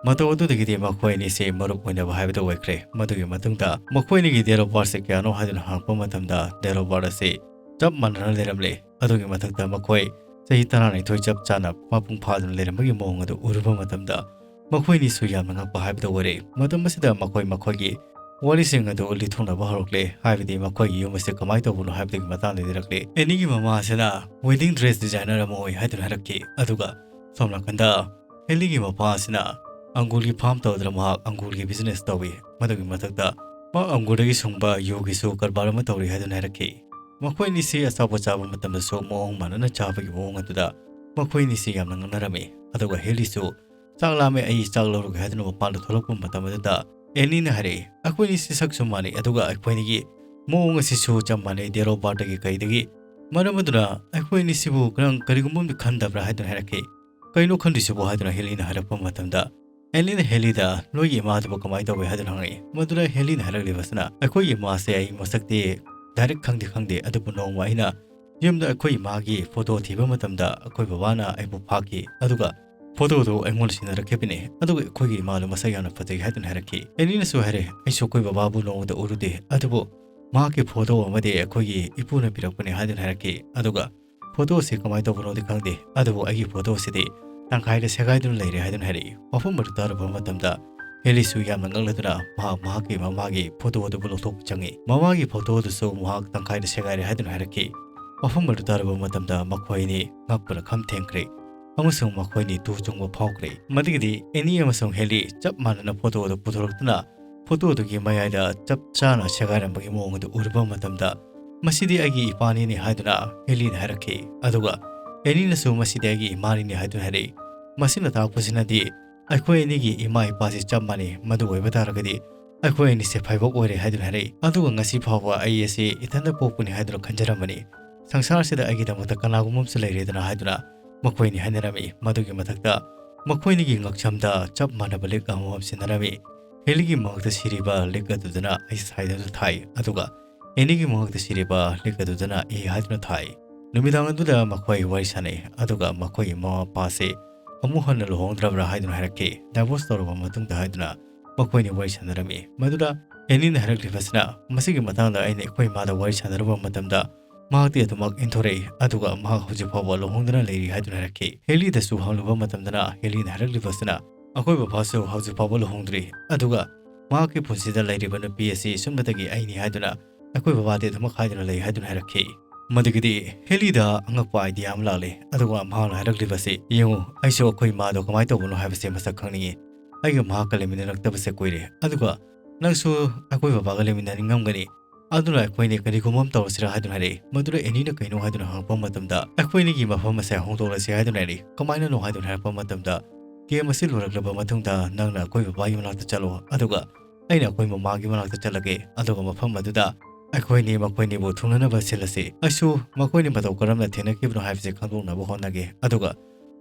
ꯃꯇꯧ ꯑꯗꯨꯗꯒꯤꯗꯤ ꯃꯈꯣꯏ ꯑꯅꯤꯁꯦ ꯃꯔꯨꯞ ꯑꯣꯏꯅꯕ ꯍꯥꯏꯕꯗꯨ ꯑꯣꯏꯈ꯭ꯔꯦ꯫ ꯃꯗꯨꯒꯤ ꯃꯇꯨꯡꯗ ꯃꯈꯣꯏ ꯑꯅꯤꯒꯤ date of birth ꯁꯦ ꯀꯌꯥꯅꯣ ꯍꯥꯏꯗꯨꯅ ꯍꯪꯂꯛꯄ ꯃꯇꯝꯗ date of birth ꯑꯁꯤ ꯆꯞ ꯃꯥꯟꯅꯅ ꯂꯩꯔꯝꯂꯦ꯫ ꯑꯗꯨꯒꯤ ꯃꯊꯛꯇ ꯃꯈꯣꯏ ꯆꯍꯤ ꯇꯔꯥꯅꯤꯊꯣꯏ ꯆꯞ ꯆꯥꯅ ꯃꯄꯨꯡ ꯐꯥꯗꯨꯅ ꯂꯩꯔꯝꯕꯒꯤ ꯃꯑꯣꯡ ꯑꯗꯨ ꯎꯔꯨꯕ ꯃꯇꯝꯗ ꯃꯈꯣꯏ ꯑꯅꯤꯁꯨ ꯌꯥꯝꯅ ꯉꯛꯄ ꯍꯥꯏꯕꯗꯨ ꯑꯣꯏꯔꯦ꯫ ꯃꯇꯝ ꯑꯁꯤꯗ ꯃꯈꯣꯏ ꯃꯈꯣꯏꯒꯤ ꯋꯥꯔꯤꯁꯤꯡ ꯑꯗꯨ ꯂꯤꯊꯣꯛꯅꯕ ꯍꯧꯔꯛꯂꯦ꯫ ꯍꯥꯏꯕꯗꯤ ꯃꯈꯣꯏꯒꯤ ꯌꯨꯝ ꯑꯁꯤ ꯀꯃꯥꯏꯅ ꯇꯧꯕꯅꯣ ꯍꯥꯏꯕꯗꯨꯒꯤ ꯃꯇꯥꯡꯗ ꯂꯤꯔꯛꯂꯦ꯫ ꯑꯦꯅꯤꯒꯤ ꯃꯃꯥ ꯑꯁꯤꯅ wedding dress designer ꯑꯃ ꯑꯣꯏ ꯍꯥꯏꯗꯨꯅ ꯍꯥꯏꯔꯛꯈꯤ꯫ ꯑꯗꯨꯒ ꯁꯣꯝ ꯅꯥꯀꯟꯗ ꯍꯦꯂꯤꯒꯤ ꯃꯄꯥ ꯑꯁꯤꯅ ꯑꯪꯒꯨꯔꯒꯤ farm ꯇꯧꯗꯨꯅ ꯃꯍꯥꯛ ꯑꯪꯒꯨꯔꯒꯤ business ꯇꯧꯏ꯫ ꯃꯗꯨꯒꯤ ꯃꯊꯛꯇ ꯃꯍꯥꯛ ꯑꯪꯒꯨꯔꯗꯒꯤ ꯁꯨꯡꯕ ꯌꯨꯒꯤꯁꯨ ꯀꯔꯕꯥꯔ ꯑꯃ ꯇꯧꯔꯤ ꯍꯥꯏꯗꯨꯅ ꯍꯥꯏꯔꯛꯈꯤ꯫ ꯃꯈꯣꯏ ꯑꯅꯤꯁꯤ ꯑꯆꯥꯄꯣꯠ ꯆꯥꯕ ꯃꯇꯝꯗꯁꯨ ꯃꯑꯣꯡ ꯃꯥꯟꯅꯅ ꯆꯥꯕꯒꯤ ꯃꯑꯣꯡ ꯑꯗꯨꯗ ꯃꯈꯣꯏ ꯑꯅꯤꯁꯤ ꯌꯥꯝꯅ ꯉꯛꯅꯔꯝꯃꯤ꯫ ꯑꯗꯨꯒ ꯍꯦꯂꯤꯁꯨ ꯆꯥꯛ ꯂꯥꯝꯃꯦ, ꯑꯩ ꯆꯥꯛ ꯂꯧꯔꯨꯒꯦ ꯍꯥꯏꯗꯨꯅ ꯃꯄꯥꯟꯗ ꯊꯣꯛꯂꯛꯄ ꯃꯇꯝ ꯑꯗꯨꯗ ꯑꯦꯅꯤꯅ ꯍꯥꯏꯔꯛꯏ, "ꯑꯩꯈꯣꯏ ꯑꯅꯤꯁꯤ ꯁꯛꯁꯨ ꯃꯥꯟꯅꯩ, ꯑꯗꯨꯒ ꯑꯩꯈꯣꯏ ꯑꯅꯤꯒꯤ ꯃꯑꯣꯡ ꯑꯁꯤꯁꯨ ꯆꯞ ꯃꯥꯟꯅꯩ, date of birth ꯀꯩꯗꯒꯤ꯫ ꯃꯔꯝ ꯑꯗꯨꯅ ꯑꯩꯈꯣꯏ ꯑꯅꯤꯁꯤꯕꯨ ꯅꯪ ꯀꯔꯤꯒꯨꯝꯕ ꯑꯃꯗꯤ ꯈꯟꯗꯕ꯭ꯔꯥ?" ꯍꯥꯏꯗꯨꯅ ꯍꯥꯏꯔꯛꯈꯤ꯫ "ꯀꯩꯅꯣ ꯈꯟꯗ꯭ꯔꯤꯁꯤꯕꯣ?" ꯍꯥꯏꯗꯨꯅ ꯍꯦꯂꯤꯅ ꯍꯥꯏꯔꯛꯄ ꯃꯇꯝꯗ ꯑꯦꯅꯤꯅ ꯍꯦꯂꯤꯗ, "ꯅꯣꯏꯒꯤ ꯏꯃꯥꯗꯨꯕꯨ ꯀꯃꯥꯏꯅ ꯇꯧꯏ?" ꯍꯥꯏꯗꯨꯅ ꯍꯪꯉꯛꯏ꯫ ꯃꯗꯨꯗ ꯍꯦꯂꯤꯅ ꯍꯥꯏꯔꯛꯂꯤꯕꯁꯤꯅ, "ꯑꯩꯈꯣꯏꯒꯤ ꯏꯃꯥꯁꯦ ꯑꯩ ꯃꯁꯛꯇꯤ direct ꯈꯪꯗꯤ ꯈꯪꯗꯦ, ꯑꯗꯨꯕꯨ ꯅꯣꯡꯃ ꯑꯩꯅ ꯌꯨꯝꯗ ꯑꯩꯈꯣꯏ ꯏꯃꯥꯒꯤ photo ꯊꯤꯕ ꯃꯇꯝꯗ ꯑꯩꯈꯣꯏ ꯕꯕꯥꯅ ꯑꯩꯕꯨ ꯐꯥꯈꯤ, ꯑꯗꯨꯒ photo ꯗꯨ ꯑꯩꯉꯣꯟꯗ ꯁꯤꯟꯅꯔꯛꯈꯤꯕꯅꯤ, ꯑꯗꯨꯒ ꯑꯩꯈꯣꯏꯒꯤ ꯏꯃꯥꯗꯨ ꯃꯁꯛ ꯌꯥꯝꯅ ꯐꯖꯩ" ꯍꯥꯏꯗꯨꯅ ꯍꯥꯏꯔꯛꯈꯤ꯫ ꯑꯦꯅꯤꯅꯁꯨ ꯍꯥꯏꯔꯦ, "ꯑꯩꯁꯨ ꯑꯩꯈꯣꯏ ꯕꯕꯥꯕꯨ ꯅꯣꯡꯃꯇ ꯎꯔꯨꯗꯦ, ꯑꯗꯨꯕꯨ ꯃꯍꯥꯛꯀꯤ photo ꯑꯃꯗꯤ ꯑꯩꯈꯣꯏꯒꯤ ꯏꯄꯨꯅ ꯄꯤꯔꯛꯄꯅꯤ" ꯍꯥꯏꯗꯨꯅ ꯍꯥꯏꯔꯛꯈꯤ꯫ ꯑꯗꯨꯒ photo ꯑꯁꯤ ꯀꯃꯥꯏꯅ ꯇꯧꯕꯅꯣꯗꯤ ꯈꯪꯗꯦ, ꯑꯗꯨꯕꯨ ꯑꯩꯒꯤ photo ꯑꯁꯤꯗꯤ ꯇꯪꯈꯥꯏꯗ ꯁꯦꯒꯥꯏꯗꯨꯅ ꯂꯩꯔꯦ ꯍꯥꯏꯗꯨꯅ ꯍꯥꯏꯔꯛꯏ꯫ ꯋꯥꯐꯝ ꯑꯗꯨ ꯇꯥꯔꯨꯕ ꯃꯇꯝꯗ ꯍꯦꯂꯤꯁꯨ ꯌꯥꯝꯅ ꯉꯛꯂꯗꯨꯅ ꯃꯍꯥꯛ ꯃꯍꯥꯛꯀꯤ ꯃꯃꯥꯒꯤ photo ꯑꯗꯨꯕꯨ ꯂꯧꯊꯣꯛꯄ ꯆꯪꯉꯤ꯫ ꯃꯃꯥꯒꯤ photo ꯑꯗꯨꯁꯨ ꯃꯍꯥꯛ ꯇꯪꯈꯥꯏꯗ ꯁꯦꯒꯥꯏꯔꯦ ꯍꯥꯏꯗꯨꯅ ꯍꯥꯏꯔꯛꯈꯤ꯫ ꯋꯥꯐꯝ ꯑꯗꯨ ꯇꯥꯔꯨꯕ ꯃꯇꯝꯗ ꯃꯈꯣꯏ ꯑꯅꯤ ꯉꯛꯄꯅ ꯈꯝ ꯊꯦꯡꯈ꯭ꯔꯦ ꯑꯃꯁꯨꯡ ꯃꯈꯣꯏ ꯑꯅꯤ ꯇꯨ ꯆꯨꯡꯕ ꯐꯥꯎꯈ꯭ꯔꯦ꯫ ꯃꯗꯨꯒꯤꯗꯤ ꯑꯦꯅꯤ ꯑꯃꯁꯨꯡ ꯍꯦꯂꯤ ꯆꯞ ꯃꯥꯟꯅꯅ photo ꯑꯗꯨ ꯄꯨꯊꯣꯔꯛꯇꯨꯅ photo ꯑꯗꯨꯒꯤ ꯃꯌꯥꯏꯗ ꯆꯞ ꯆꯥꯅ ꯁꯦꯒꯥꯏꯔꯝꯕꯒꯤ ꯃꯑꯣꯡ ꯑꯗꯨ ꯎꯔꯨꯕ ꯃꯇꯝꯗ, "ꯃꯁꯤꯗꯤ ꯑꯩꯒꯤ ꯏꯄꯥꯅꯤꯅꯦ" ꯍꯥꯏꯗꯨꯅ ꯍꯦꯂꯤꯅ ꯍꯥꯏꯔꯛꯈꯤ꯫ ꯑꯗꯨꯒ ꯑꯦꯅꯤꯅꯁꯨ "ꯃꯁꯤꯗꯤ ꯑꯩꯒꯤ ꯏꯃꯥꯅꯤꯅꯦ" ꯍꯥꯏꯗꯨꯅ ꯍꯥꯏꯔꯛꯏ꯫ ꯃꯁꯤꯅ ꯇꯥꯛꯄꯁꯤꯅꯗꯤ ꯑꯩꯈꯣꯏ ꯑꯅꯤꯒꯤ ꯏꯃꯥ ꯏꯄꯥꯁꯤ ꯆꯞ ꯃꯥꯟꯅꯩ꯫ ꯃꯗꯨ ꯑꯣꯏꯕ ꯇꯥꯔꯒꯗꯤ "ꯑꯩꯈꯣꯏ ꯑꯅꯤꯁꯦ ꯐꯥꯏꯕꯣꯛ ꯑꯣꯏꯔꯦ" ꯍꯥꯏꯗꯨꯅ ꯍꯥꯏꯔꯛꯏ꯫ "ꯑꯗꯨꯒ ꯉꯁꯤ ꯐꯥꯎꯕ ꯑꯩ ꯑꯁꯤ ꯏꯊꯟꯇ ꯄꯣꯛꯄꯅꯤ ꯍꯥꯏꯗꯨꯅ ꯈꯟꯖꯔꯝꯕꯅꯤ꯫ ꯁꯪꯁꯥꯔꯁꯤꯗ ꯑꯩꯒꯤꯗꯃꯛꯇ ꯀꯅꯥꯒꯨꯝꯕ ꯑꯃꯁꯨ ꯂꯩꯔꯦꯗꯅ" ꯍꯥꯏꯗꯨꯅ ꯃꯈꯣꯏꯅꯤ ꯍꯥꯏꯅꯔꯝꯃꯤ꯫ ꯃꯗꯨꯒꯤ ꯃꯊꯛꯇ ꯃꯈꯣꯏꯅꯤꯒꯤ ꯉꯛꯁꯝꯗ ꯆꯞ ꯃꯥꯟꯅꯕ ꯂꯤꯛ ꯑꯃꯃꯝ ꯁꯤꯟꯅꯔꯝꯃꯤ꯫ ꯍꯦꯂꯤꯒꯤ ꯃꯉꯛꯇ ꯁꯤꯔꯤꯕ ꯂꯤꯛ ꯑꯗꯨꯗꯅ "ꯑꯩ" ꯁꯥꯏꯟ ꯑꯗꯨ ꯊꯥꯏ, ꯑꯗꯨꯒ ꯑꯦꯅꯤꯒꯤ ꯃꯉꯛꯇ ꯁꯤꯔꯤꯕ ꯂꯤꯛ ꯑꯗꯨꯗꯅ "ꯑꯦ" ꯍꯥꯏꯗꯨꯅ ꯊꯥꯏ꯫ ꯅꯨꯃꯤꯗꯥꯡ ꯑꯗꯨꯗ ꯃꯈꯣꯏ ꯋꯥꯔꯤ ꯁꯥꯟꯅꯩ, ꯑꯗꯨꯒ ꯃꯈꯣꯏꯒꯤ ꯃꯃꯥ ꯃꯄꯥꯁꯦ ꯑꯃꯨꯛ ꯍꯟꯅ ꯂꯨꯍꯣꯡꯗ꯭ꯔꯕ꯭ꯔꯥ ꯍꯥꯏꯗꯨꯅ ꯍꯥꯏꯔꯛꯈꯤ꯫ "ꯗꯥꯏꯚꯣꯔꯁ ꯇꯧꯔꯕ ꯃꯇꯨꯡꯗ" ꯍꯥꯏꯗꯨꯅ ꯃꯈꯣꯏꯅꯤ ꯋꯥꯔꯤ ꯁꯥꯟꯅꯔꯝꯃꯤ꯫ ꯃꯗꯨꯗ ꯑꯦꯅꯤꯅ ꯍꯥꯏꯔꯛꯂꯤꯕꯁꯤꯅ, "ꯃꯁꯤꯒꯤ ꯃꯇꯥꯡꯗ ꯑꯩꯅ ꯑꯩꯈꯣꯏ ꯏꯃꯥꯗ ꯋꯥꯔꯤ ꯁꯥꯟꯅꯔꯨꯕ ꯃꯇꯝꯗ ꯃꯍꯥꯛꯇꯤ ꯑꯗꯨꯃꯛ ꯏꯟꯊꯣꯔꯛꯏ, ꯑꯗꯨꯒ ꯃꯍꯥꯛ ꯍꯧꯖꯤꯛ ꯐꯥꯎꯕ ꯂꯨꯍꯣꯡꯗꯅ ꯂꯩꯔꯤ" ꯍꯥꯏꯗꯨꯅ ꯍꯥꯏꯔꯛꯈꯤ꯫ ꯍꯦꯂꯤꯗꯁꯨ ꯍꯪꯂꯨꯕ ꯃꯇꯝꯗꯅ ꯍꯦꯂꯤꯅ ꯍꯥꯏꯔꯛꯂꯤꯕꯁꯤꯅ, "ꯑꯩꯈꯣꯏ ꯕꯕꯥꯁꯨ ꯍꯧꯖꯤꯛ ꯐꯥꯎꯕ ꯂꯨꯍꯣꯡꯗ꯭ꯔꯤ, ꯑꯗꯨꯒ ꯃꯍꯥꯛꯀꯤ ꯄꯨꯟꯁꯤꯗ ꯂꯩꯔꯤꯕ ꯅꯨꯄꯤ ꯑꯁꯤ ꯁꯨꯞꯅꯇꯒꯤ ꯑꯩꯅꯤ" ꯍꯥꯏꯗꯨꯅ ꯑꯩꯈꯣꯏ ꯕꯕꯥꯗꯤ ꯑꯗꯨꯃꯛ ꯍꯥꯏꯗꯨꯅ ꯂꯩ ꯍꯥꯏꯗꯨꯅ ꯍꯥꯏꯔꯛꯈꯤ꯫ ꯃꯗꯨꯒꯤꯗꯤ ꯍꯦꯂꯤꯗ ꯑꯉꯛꯄ ꯑꯥꯏꯗꯤꯌꯥ ꯑꯃ ꯂꯥꯛꯂꯦ, ꯑꯗꯨꯒ ꯃꯍꯥꯛꯅ ꯍꯥꯏꯔꯛꯂꯤꯕꯁꯤ, "ꯌꯦꯡꯉꯨ, ꯑꯩꯁꯨ ꯑꯩꯈꯣꯏ ꯏꯃꯥꯗꯣ ꯀꯃꯥꯏꯅ ꯇꯧꯕꯅꯣ ꯍꯥꯏꯕꯁꯦ ꯃꯁꯛ ꯈꯪꯅꯤꯡꯉꯤ꯫ ꯑꯩꯒ ꯃꯍꯥꯛꯀ ꯂꯩꯃꯤꯟꯅꯔꯛꯇꯕꯁꯦ ꯀꯨꯏꯔꯦ, ꯑꯗꯨꯒ ꯅꯪꯁꯨ ꯑꯩꯈꯣꯏ ꯕꯕꯥꯒ ꯂꯩꯃꯤꯟꯅꯅꯤꯡꯉꯝꯒꯅꯤ꯫ ꯑꯗꯨꯅ ꯑꯩꯈꯣꯏꯅꯤ ꯀꯔꯤꯒꯨꯝꯕ ꯑꯃ ꯇꯧꯔꯁꯤꯔꯥ?" ꯍꯥꯏꯗꯨꯅ ꯍꯥꯏꯔꯛꯏ꯫ ꯃꯗꯨꯗ ꯑꯦꯅꯤꯅ ꯀꯩꯅꯣ ꯍꯥꯏꯗꯨꯅ ꯍꯪꯉꯛꯄ ꯃꯇꯝꯗ, "ꯑꯩꯈꯣꯏꯅꯤꯒꯤ ꯃꯐꯝ ꯑꯁꯦ ꯍꯣꯡꯗꯣꯛꯂꯁꯤ" ꯍꯥꯏꯗꯨꯅ ꯍꯥꯏꯔꯛꯏ꯫ "ꯀꯃꯥꯏꯅꯅꯣ?" ꯍꯥꯏꯗꯨꯅ ꯍꯥꯏꯔꯛꯄ ꯃꯇꯝꯗ, "ꯒꯦꯝ ꯑꯁꯤ ꯂꯣꯏꯔꯛꯂꯕ ꯃꯇꯨꯡꯗ ꯅꯪꯅ ꯑꯩꯈꯣꯏ ꯕꯕꯥꯒꯤ ꯃꯅꯥꯛꯇ ꯆꯠꯂꯣ, ꯑꯗꯨꯒ ꯑꯩꯅ ꯑꯩꯈꯣꯏ ꯃꯃꯥꯒꯤ ꯃꯅꯥꯛꯇ ꯆꯠꯂꯒꯦ, ꯑꯗꯨꯒ ꯃꯐꯝ ꯑꯗꯨꯗ ꯑꯩꯈꯣꯏꯅꯤ ꯃꯈꯣꯏꯅꯤꯕꯨ ꯊꯨꯡꯅꯅꯕ ꯁꯤꯜꯂꯁꯤ꯫ ꯑꯩꯁꯨ ꯃꯈꯣꯏꯅꯤ ꯃꯇꯧ ꯀꯔꯝꯅ ꯊꯦꯡꯅꯈꯤꯕꯅꯣ ꯍꯥꯏꯕꯁꯤ ꯈꯪꯗꯣꯛꯅꯕ ꯍꯣꯠꯅꯒꯦ, ꯑꯗꯨꯒ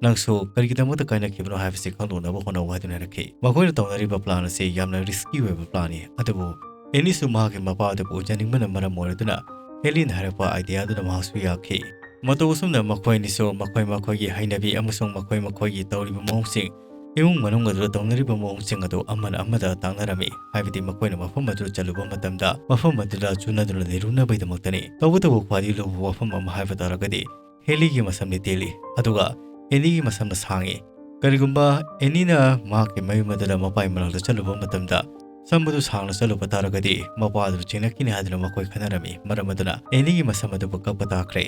ꯅꯪꯁꯨ ꯀꯔꯤꯒꯤꯗꯃꯛꯇ ꯀꯥꯏꯅꯈꯤꯕꯅꯣ ꯍꯥꯏꯕꯁꯤ ꯈꯪꯗꯣꯛꯅꯕ ꯍꯣꯠꯅꯧ" ꯍꯥꯏꯗꯨꯅ ꯍꯥꯏꯔꯛꯈꯤ꯫ ꯃꯈꯣꯏꯅ ꯇꯧꯅꯔꯤꯕ ꯄ꯭ꯂꯥꯟ ꯑꯁꯤ ꯌꯥꯝꯅ ꯔꯤꯁꯀꯤ ꯑꯣꯏꯕ ꯄ꯭ꯂꯥꯟꯅꯤ, ꯑꯗꯨꯕꯨ ꯑꯦꯅꯤꯁꯨ ꯃꯍꯥꯛꯀꯤ ꯃꯄꯥ ꯑꯗꯨꯕꯨ ꯎꯖꯅꯤꯡꯕꯅ ꯃꯔꯝ ꯑꯣꯏꯔꯗꯨꯅ ꯍꯦꯂꯤꯅ ꯍꯥꯏꯔꯛꯄ ꯑꯥꯏꯗꯤꯌꯥ ꯑꯗꯨꯅ ꯃꯍꯥꯛꯁꯨ ꯌꯥꯈꯤ꯫ ꯃꯇꯧ ꯑꯁꯨꯝꯅ ꯃꯈꯣꯏ ꯑꯅꯤꯁꯨ ꯃꯈꯣꯏ ꯃꯈꯣꯏꯒꯤ ꯍꯩꯅꯕꯤ ꯑꯃꯁꯨꯡ ꯃꯈꯣꯏ ꯃꯈꯣꯏꯒꯤ ꯇꯧꯔꯤꯕ ꯃꯑꯣꯡꯁꯤꯡ, ꯏꯃꯨꯡ ꯃꯅꯨꯡ ꯑꯗꯨꯗ ꯇꯧꯅꯔꯤꯕ ꯃꯑꯣꯡꯁꯤꯡ ꯑꯗꯨ ꯑꯃꯅ ꯑꯃꯗ ꯇꯥꯛꯅꯔꯝꯃꯤ, ꯍꯥꯏꯕꯗꯤ ꯃꯈꯣꯏꯅ ꯃꯐꯝ ꯑꯗꯨꯗ ꯆꯠꯂꯨꯕ ꯃꯇꯝꯗ ꯃꯐꯝ ꯑꯗꯨꯗ ꯆꯨꯅꯗꯨꯅ ꯂꯩꯔꯨꯅꯕꯒꯤꯗꯃꯛꯇꯅꯤ꯫ ꯇꯧꯕꯇꯕꯨ ꯈ꯭ꯋꯥꯏꯗꯒꯤ ꯂꯨꯕ ꯋꯥꯐꯝ ꯑꯃ ꯍꯥꯏꯕ ꯇꯥꯔꯒꯗꯤ, ꯍꯦꯂꯤꯒꯤ ꯃꯁꯝꯗꯤ ꯇꯦꯜꯂꯤ, ꯑꯗꯨꯒ ꯑꯦꯅꯤꯒꯤ ꯃꯁꯝꯅ ꯁꯥꯡꯉꯤ꯫ ꯀꯔꯤꯒꯨꯝꯕ ꯑꯦꯅꯤꯅ ꯃꯍꯥꯛꯀꯤ ꯃꯌꯨꯝ ꯑꯗꯨꯗ ꯃꯄꯥꯒꯤ ꯃꯅꯥꯛꯇ ꯆꯠꯂꯨꯕ ꯃꯇꯝꯗ ꯁꯝ ꯑꯗꯨ ꯁꯥꯡꯅ ꯆꯠꯂꯨꯕ ꯇꯥꯔꯒꯗꯤ ꯃꯄꯥ ꯑꯗꯨ ꯆꯤꯡꯅꯈꯤꯅꯤ ꯍꯥꯏꯗꯨꯅ ꯃꯈꯣꯏ ꯈꯟꯅꯔꯝꯃꯤ꯫ ꯃꯔꯝ ꯑꯗꯨꯅ ꯑꯦꯅꯤꯒꯤ ꯃꯁꯝ ꯑꯗꯨꯕꯨ ꯀꯛꯄ ꯇꯥꯈ꯭ꯔꯦ꯫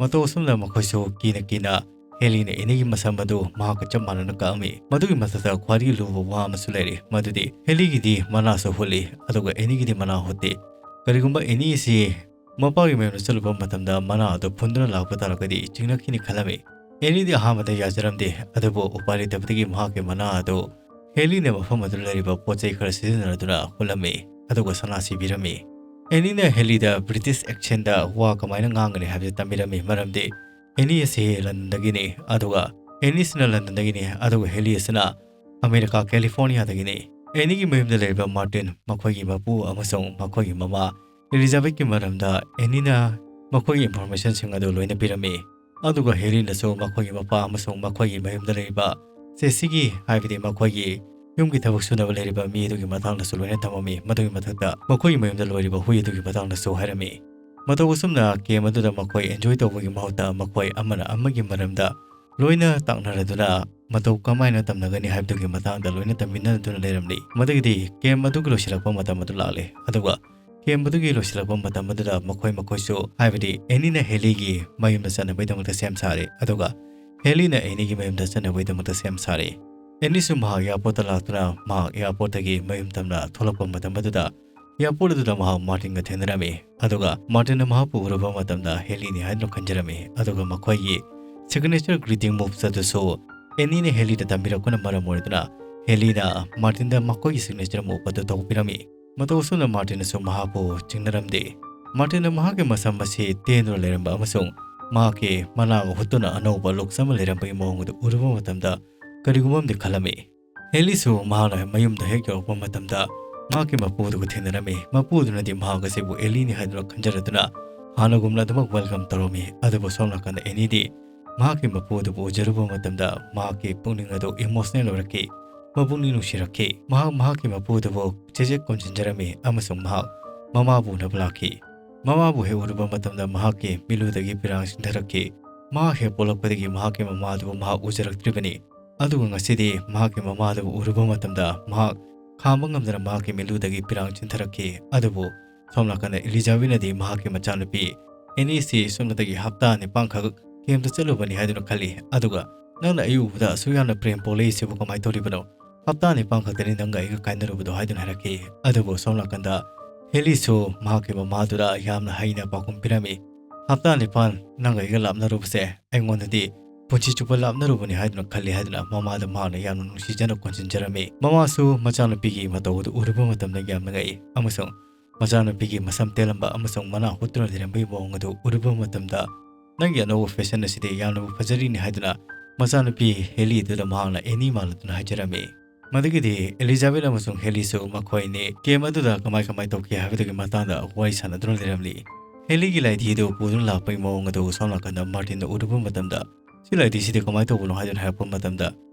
ꯃꯇꯧ ꯑꯁꯨꯝꯅ ꯃꯈꯣꯏꯁꯨ ꯀꯤꯅ ꯀꯤꯅ ꯍꯦꯂꯤꯅ ꯑꯦꯅꯤꯒꯤ ꯃꯁꯝ ꯑꯗꯨ ꯃꯍꯥꯛꯀ ꯆꯞ ꯃꯥꯟꯅꯅ ꯀꯛꯑꯝꯃꯤ꯫ ꯃꯗꯨꯒꯤ ꯃꯊꯛꯇ ꯈ꯭ꯋꯥꯏꯗꯒꯤ ꯂꯨꯕ ꯋꯥ ꯑꯃꯁꯨ ꯂꯩꯔꯤ, ꯃꯗꯨꯗꯤ ꯍꯦꯂꯤꯒꯤꯗꯤ ꯃꯅꯥꯁꯨ ꯍꯨꯠꯂꯤ, ꯑꯗꯨꯒ ꯑꯦꯅꯤꯒꯤꯗꯤ ꯃꯅꯥ ꯍꯨꯠꯇꯦ꯫ ꯀꯔꯤꯒꯨꯝꯕ ꯑꯦꯅꯤ ꯑꯁꯤ ꯃꯄꯥꯒꯤ ꯃꯌꯨꯝꯗ ꯆꯠꯂꯨꯕ ꯃꯇꯝꯗ ꯃꯅꯥ ꯑꯗꯨ ꯐꯨꯟꯗꯨꯅ ꯂꯥꯛꯄ ꯇꯥꯔꯒꯗꯤ ꯆꯤꯡꯅꯈꯤꯅꯤ ꯈꯜꯂꯝꯃꯤ꯫ ꯑꯦꯅꯤꯗꯤ ꯑꯍꯥꯟꯕꯗ ꯌꯥꯖꯔꯝꯗꯦ, ꯑꯗꯨꯕꯨ ꯎꯄꯥꯏ ꯂꯩꯇꯕꯗꯒꯤ ꯃꯍꯥꯛꯀꯤ ꯃꯅꯥ ꯑꯗꯨ ꯍꯦꯂꯤꯅ ꯃꯐꯝ ꯑꯗꯨꯗ ꯂꯩꯔꯤꯕ ꯄꯣꯠ ꯆꯩ ꯈꯔ ꯁꯤꯖꯤꯟꯅꯗꯨꯅ ꯍꯨꯠꯂꯝꯃꯤ, ꯑꯗꯨꯒ ꯁꯅꯥꯁꯤ ꯄꯤꯔꯝꯃꯤ꯫ ꯑꯦꯅꯤꯅ ꯍꯦꯂꯤꯗ British accent ꯗ ꯋꯥ ꯀꯃꯥꯏꯅ ꯉꯥꯡꯒꯅꯤ ꯍꯥꯏꯕꯁꯤ ꯇꯝꯕꯤꯔꯝꯃꯤ, ꯃꯔꯝꯗꯤ ꯑꯦꯅꯤ ꯑꯁꯤ ꯂꯟꯗꯟꯗꯒꯤꯅꯤ, ꯑꯗꯨꯒ ꯑꯦꯅꯤꯁꯤꯅ ꯂꯟꯗꯟꯗꯒꯤꯅꯤ, ꯑꯗꯨꯒ ꯍꯦꯂꯤ ꯑꯁꯤꯅ ꯑꯃꯦꯔꯤꯀꯥ ꯀꯦꯂꯤꯐꯣꯔꯅꯤꯌꯥꯗꯒꯤꯅꯤ꯫ ꯑꯦꯅꯤꯒꯤ ꯃꯌꯨꯝꯗ ꯂꯩꯔꯤꯕ ꯃꯥꯔꯇꯤꯟ, ꯃꯈꯣꯏꯒꯤ ꯃꯄꯨ ꯑꯃꯁꯨꯡ ꯃꯈꯣꯏꯒꯤ ꯃꯃꯥ ꯏꯂꯤꯖꯥꯕꯦꯊꯀꯤ ꯃꯔꯝꯗ ꯑꯦꯅꯤꯅ ꯃꯈꯣꯏꯒꯤ information ꯁꯤꯡ ꯑꯗꯨ ꯂꯣꯏꯅ ꯄꯤꯔꯝꯃꯤ꯫ ꯑꯗꯨꯒ ꯍꯦꯂꯤꯅꯁꯨ ꯃꯈꯣꯏꯒꯤ ꯃꯄꯥ ꯑꯃꯁꯨꯡ ꯃꯈꯣꯏꯒꯤ ꯃꯌꯨꯝꯗ ꯂꯩꯔꯤꯕ ꯆꯦꯁꯤꯒꯤ, ꯍꯥꯏꯕꯗꯤ ꯃꯈꯣꯏꯒꯤ ꯌꯨꯝꯒꯤ ꯊꯕꯛ ꯁꯨꯅꯕ ꯂꯩꯔꯤꯕ ꯃꯤ ꯑꯗꯨꯒꯤ ꯃꯇꯥꯡꯗꯁꯨ ꯂꯣꯏꯅ ꯇꯝꯃꯝꯃꯤ꯫ ꯃꯗꯨꯒꯤ ꯃꯊꯛꯇ ꯃꯈꯣꯏꯒꯤ ꯃꯌꯨꯝꯗ ꯂꯣꯏꯔꯤꯕ ꯍꯨꯏ ꯑꯗꯨꯒꯤ ꯃꯇꯥꯡꯗꯁꯨ ꯍꯥꯏꯔꯝꯃꯤ꯫ ꯃꯇꯧ ꯑꯁꯨꯝꯅ camp ꯑꯗꯨꯗ ꯃꯈꯣꯏ enjoy ꯇꯧꯕꯒꯤ ꯃꯍꯨꯠꯇ ꯃꯈꯣꯏ ꯑꯃꯅ ꯑꯃꯒꯤ ꯃꯔꯝꯗ ꯂꯣꯏꯅ ꯇꯥꯛꯅꯔꯗꯨꯅ ꯃꯇꯧ ꯀꯃꯥꯏꯅ ꯇꯝꯅꯒꯅꯤ ꯍꯥꯏꯕꯗꯨꯒꯤ ꯃꯇꯥꯡꯗ ꯂꯣꯏꯅ ꯇꯝꯃꯤꯟꯅꯗꯨꯅ ꯂꯩꯔꯝꯂꯤ꯫ ꯃꯗꯨꯒꯤꯗꯤ camp ꯑꯗꯨꯒꯤ ꯂꯣꯏꯁꯤꯜꯂꯛꯄ ꯃꯇꯝ ꯑꯗꯨ ꯂꯥꯛꯂꯦ, ꯑꯗꯨꯒ camp ꯑꯗꯨꯒꯤ ꯂꯣꯏꯁꯤꯜꯂꯛꯄ ꯃꯇꯝ ꯑꯗꯨꯗ ꯃꯈꯣꯏ ꯃꯈꯣꯏꯁꯨ, ꯍꯥꯏꯕꯗꯤ ꯑꯦꯅꯤꯅ ꯍꯦꯂꯤꯒꯤ ꯃꯌꯨꯝꯗ ꯆꯠꯅꯕꯒꯤꯗꯃꯛꯇ ꯁꯦꯝ ꯁꯥꯔꯦ, ꯑꯗꯨꯒ ꯍꯦꯂꯤꯅ ꯑꯦꯅꯤꯒꯤ ꯃꯌꯨꯝꯗ ꯆꯠꯅꯕꯒꯤꯗꯃꯛꯇ ꯁꯦꯝ ꯁꯥꯔꯦ꯫ ꯑꯦꯅꯤꯁꯨ ꯃꯍꯥꯛ airport ꯇ ꯂꯥꯛꯇꯨꯅ ꯃꯍꯥꯛ airport ꯇꯒꯤ ꯃꯌꯨꯝ ꯇꯝꯅ ꯊꯣꯛꯂꯛꯄ ꯃꯇꯝ ꯑꯗꯨꯗ airport ꯑꯗꯨꯗ ꯃꯍꯥꯛ ꯃꯥꯔꯇꯤꯟꯒ ꯊꯦꯡꯅꯔꯝꯃꯤ, ꯑꯗꯨꯒ ꯃꯥꯔꯇꯤꯟꯅ ꯃꯍꯥꯛꯄꯨ ꯎꯔꯨꯕ ꯃꯇꯝꯗ ꯍꯦꯂꯤꯅꯤ ꯍꯥꯏꯗꯨꯅ ꯈꯟꯖꯔꯝꯃꯤ, ꯑꯗꯨꯒ ꯃꯈꯣꯏꯒꯤ signature greeting moves ꯑꯗꯨꯁꯨ ꯑꯦꯅꯤꯅ ꯍꯦꯂꯤꯗ ꯇꯝꯕꯤꯔꯛꯄꯅ ꯃꯔꯝ ꯑꯣꯏꯗꯨꯅ ꯍꯦꯂꯤꯅ ꯃꯥꯔꯇꯤꯟꯗ ꯃꯈꯣꯏꯒꯤ signature move ꯑꯗꯨ ꯇꯧꯕꯤꯔꯝꯃꯤ꯫ ꯃꯇꯧ ꯑꯁꯨꯝꯅ ꯃꯥꯔꯇꯤꯟꯅꯁꯨ ꯃꯍꯥꯛꯄꯨ ꯆꯤꯡꯅꯔꯝꯗꯦ꯫ ꯃꯥꯔꯇꯤꯟꯅ ꯃꯍꯥꯛꯀꯤ ꯃꯁꯝ ꯑꯁꯤ ꯇꯦꯟꯗꯨꯅ ꯂꯩꯔꯝꯕ ꯑꯃꯁꯨꯡ ꯃꯍꯥꯛꯀꯤ ꯃꯅꯥꯒ ꯍꯨꯠꯇꯨꯅ ꯑꯅꯧꯕ looks ꯑꯃ ꯂꯩꯔꯝꯕꯒꯤ ꯃꯑꯣꯡ ꯑꯗꯨ ꯎꯔꯨꯕ ꯃꯇꯝꯗ ꯀꯔꯤꯒꯨꯝꯕ ꯑꯃꯗꯤ ꯈꯜꯂꯝꯃꯤ꯫ ꯍꯦꯂꯤꯁꯨ ꯃꯍꯥꯛꯅ ꯃꯌꯨꯝꯗ ꯍꯦꯛ ꯌꯧꯔꯛꯄ ꯃꯇꯝꯗ ꯃꯍꯥꯛꯀꯤ ꯃꯄꯨ ꯑꯗꯨꯒ ꯊꯦꯡꯅꯔꯝꯃꯤ꯫ ꯃꯄꯨ ꯑꯗꯨꯅꯗꯤ ꯃꯍꯥꯛ ꯑꯁꯤꯕꯨ ꯑꯦꯂꯤꯅꯤ ꯍꯥꯏꯗꯨꯅ ꯈꯟꯖꯔꯗꯨꯅ ꯍꯥꯟꯅꯒꯨꯝꯅ ꯑꯗꯨꯃꯛ welcome ꯇꯧꯔꯝꯃꯤ꯫ ꯑꯗꯨꯕꯨ ꯁꯣꯝ ꯅꯥꯀꯟꯗ ꯑꯦꯅꯤꯗꯤ ꯃꯍꯥꯛꯀꯤ ꯃꯄꯨ ꯑꯗꯨꯕꯨ ꯎꯖꯔꯨꯕ ꯃꯇꯝꯗ ꯃꯍꯥꯛꯀꯤ ꯄꯨꯛꯅꯤꯡ ꯑꯗꯨ emotional ꯑꯣꯏꯔꯛꯈꯤ꯫ ꯃꯄꯨꯛꯅꯤꯡ ꯅꯨꯡꯁꯤꯔꯛꯈꯤ꯫ ꯃꯍꯥꯛ ꯃꯍꯥꯛꯀꯤ ꯃꯄꯨ ꯑꯗꯨꯕꯨ ꯆꯦꯖꯦꯠ ꯀꯣꯟꯁꯤꯟꯖꯔꯝꯃꯤ ꯑꯃꯁꯨꯡ ꯃꯍꯥꯛ ꯃꯃꯥꯕꯨ ꯎꯅꯕ ꯂꯥꯛꯈꯤ꯫ ꯃꯃꯥꯕꯨ ꯍꯦꯛ ꯎꯔꯨꯕ ꯃꯇꯝꯗ ꯃꯍꯥꯛꯀꯤ ꯃꯤꯠꯂꯨꯗꯒꯤ ꯄꯤꯔꯥꯡ ꯆꯤꯟꯊꯔꯛꯈꯤ꯫ ꯃꯍꯥꯛ ꯍꯦꯛ ꯄꯣꯛꯂꯛꯄꯗꯒꯤ ꯃꯍꯥꯛꯀꯤ ꯃꯃꯥ ꯑꯗꯨꯕꯨ ꯃꯍꯥꯛ ꯎꯖꯔꯛꯇ꯭ꯔꯤꯕꯅꯤ꯫ ꯑꯗꯨꯒ ꯉꯁꯤꯗꯤ ꯃꯍꯥꯛꯀꯤ ꯃꯃꯥ ꯑꯗꯨꯕꯨ ꯎꯔꯨꯕ ꯃꯇꯝꯗ ꯃꯍꯥꯛ ꯈꯥꯝꯕ ꯉꯝꯗꯅ ꯃꯍꯥꯛꯀꯤ ꯃꯤꯠꯂꯨꯗꯒꯤ ꯄꯤꯔꯥꯡ ꯆꯤꯟꯊꯔꯛꯈꯤ꯫ ꯑꯗꯨꯕꯨ ꯁꯣꯝ ꯅꯥꯀꯟꯗ ꯏꯂꯤꯖꯥꯕꯦꯠꯅꯗꯤ ꯃꯍꯥꯛꯀꯤ ꯃꯆꯥꯅꯨꯄꯤ ꯑꯦꯅꯤꯁꯤ ꯁꯨꯞꯅꯇꯒꯤ ꯍꯞꯇꯥ ꯅꯤꯄꯥꯟꯈꯛ camp ꯇ ꯆꯠꯂꯨꯕꯅꯤ ꯍꯥꯏꯗꯨꯅ ꯈꯜꯂꯤ꯫ ꯑꯗꯨꯒ ꯅꯪꯅ ꯑꯩ ꯎꯕꯗ ꯑꯁꯨꯛ ꯌꯥꯝꯅ ꯄ꯭ꯔꯦꯝ ꯄꯣꯛꯂꯛꯏꯁꯤꯕꯨ ꯀꯃꯥꯏꯅ ꯇꯧꯔꯤꯕꯅꯣ? ꯍꯞꯇꯥ ꯅꯤꯄꯥꯟ ꯈꯛꯇꯅꯤ ꯅꯪꯒ ꯑꯩꯒ ꯀꯥꯏꯅꯔꯨꯕꯗꯣ ꯍꯥꯏꯗꯨꯅ ꯍꯥꯏꯔꯛꯈꯤ꯫ ꯑꯗꯨꯕꯨ ꯁꯣꯝ ꯅꯥꯀꯟꯗ ꯍꯦꯂꯤꯁꯨ ꯃꯍꯥꯛꯀꯤ ꯃꯃꯥꯗꯨꯗ ꯌꯥꯝꯅ ꯍꯩꯅ ꯄꯥꯎꯈꯨꯝ ꯄꯤꯔꯝꯃꯤ꯫ ꯍꯞꯇꯥ ꯅꯤꯄꯥꯟ ꯅꯪꯒ ꯑꯩꯒ ꯂꯥꯞꯅꯔꯨꯕꯁꯦ ꯑꯩꯉꯣꯟꯗꯗꯤ ꯄꯨꯟꯁꯤ ꯆꯨꯞꯄ ꯂꯥꯞꯅꯔꯨꯕꯅꯤ ꯍꯥꯏꯗꯨꯅ ꯈꯜꯂꯤ ꯍꯥꯏꯗꯨꯅ ꯃꯃꯥꯗ ꯃꯍꯥꯛꯅ ꯌꯥꯝꯅ ꯅꯨꯡꯁꯤꯖꯅ ꯀꯣꯟꯁꯤꯟꯖꯔꯝꯃꯤ꯫ ꯃꯃꯥꯁꯨ ꯃꯆꯥꯅꯨꯄꯤꯒꯤ ꯃꯇꯧ ꯑꯗꯨ ꯎꯔꯨꯕ ꯃꯇꯝꯗ ꯌꯥꯝꯅ ꯉꯛꯏ ꯑꯃꯁꯨꯡ ꯃꯆꯥꯅꯨꯄꯤꯒꯤ ꯃꯁꯝ ꯇꯦꯜꯂꯝꯕ ꯑꯃꯁꯨꯡ ꯃꯅꯥ ꯍꯨꯠꯇꯨꯅ ꯂꯩꯔꯝꯕꯒꯤ ꯃꯑꯣꯡ ꯑꯗꯨ ꯎꯔꯨꯕ ꯃꯇꯝꯗ, "ꯅꯪꯒꯤ ꯑꯅꯧꯕ ꯐꯦꯁꯟ ꯑꯁꯤꯗꯤ ꯌꯥꯝꯅꯕꯨ ꯐꯖꯔꯤꯅꯤ" ꯍꯥꯏꯗꯨꯅ ꯃꯆꯥꯅꯨꯄꯤ ꯍꯦꯂꯤ ꯑꯗꯨꯗ ꯃꯍꯥꯛꯅ ꯑꯦꯅꯤ ꯃꯥꯜꯂꯗꯨꯅ ꯍꯥꯏꯖꯔꯝꯃꯤ꯫ ꯃꯗꯨꯒꯤꯗꯤ ꯑꯦꯂꯤꯖꯥꯕꯦꯊ ꯑꯃꯁꯨꯡ ꯍꯦꯂꯤꯁꯨ ꯃꯈꯣꯏ ꯑꯅꯤ ꯀꯦꯝ ꯑꯗꯨꯗ ꯀꯃꯥꯏ ꯀꯃꯥꯏ ꯇꯧꯈꯤ ꯍꯥꯏꯕꯗꯨꯒꯤ ꯃꯇꯥꯡꯗ ꯋꯥꯔꯤ ꯁꯥꯟꯅꯗꯨꯅ ꯂꯩꯔꯝꯂꯤ꯫ ꯍꯦꯂꯤꯒꯤ ꯂꯥꯏꯙꯤ ꯑꯗꯨ ꯄꯨꯗꯨꯅ ꯂꯥꯛꯄꯒꯤ ꯃꯑꯣꯡ ꯑꯗꯨ ꯁꯣꯝ ꯅꯥꯀꯟꯗ ꯃꯥꯔꯇꯤꯟꯅ ꯎꯔꯨꯕ ꯃꯇꯝꯗ, "ꯁꯤ ꯂꯥꯏꯙꯤꯁꯤꯗꯤ ꯀꯃꯥꯏꯅ ꯇꯧꯕꯅꯣ?" ꯍꯥꯏꯗꯨꯅ ꯍꯥꯏꯔꯛꯄ ꯃꯇꯝꯗ,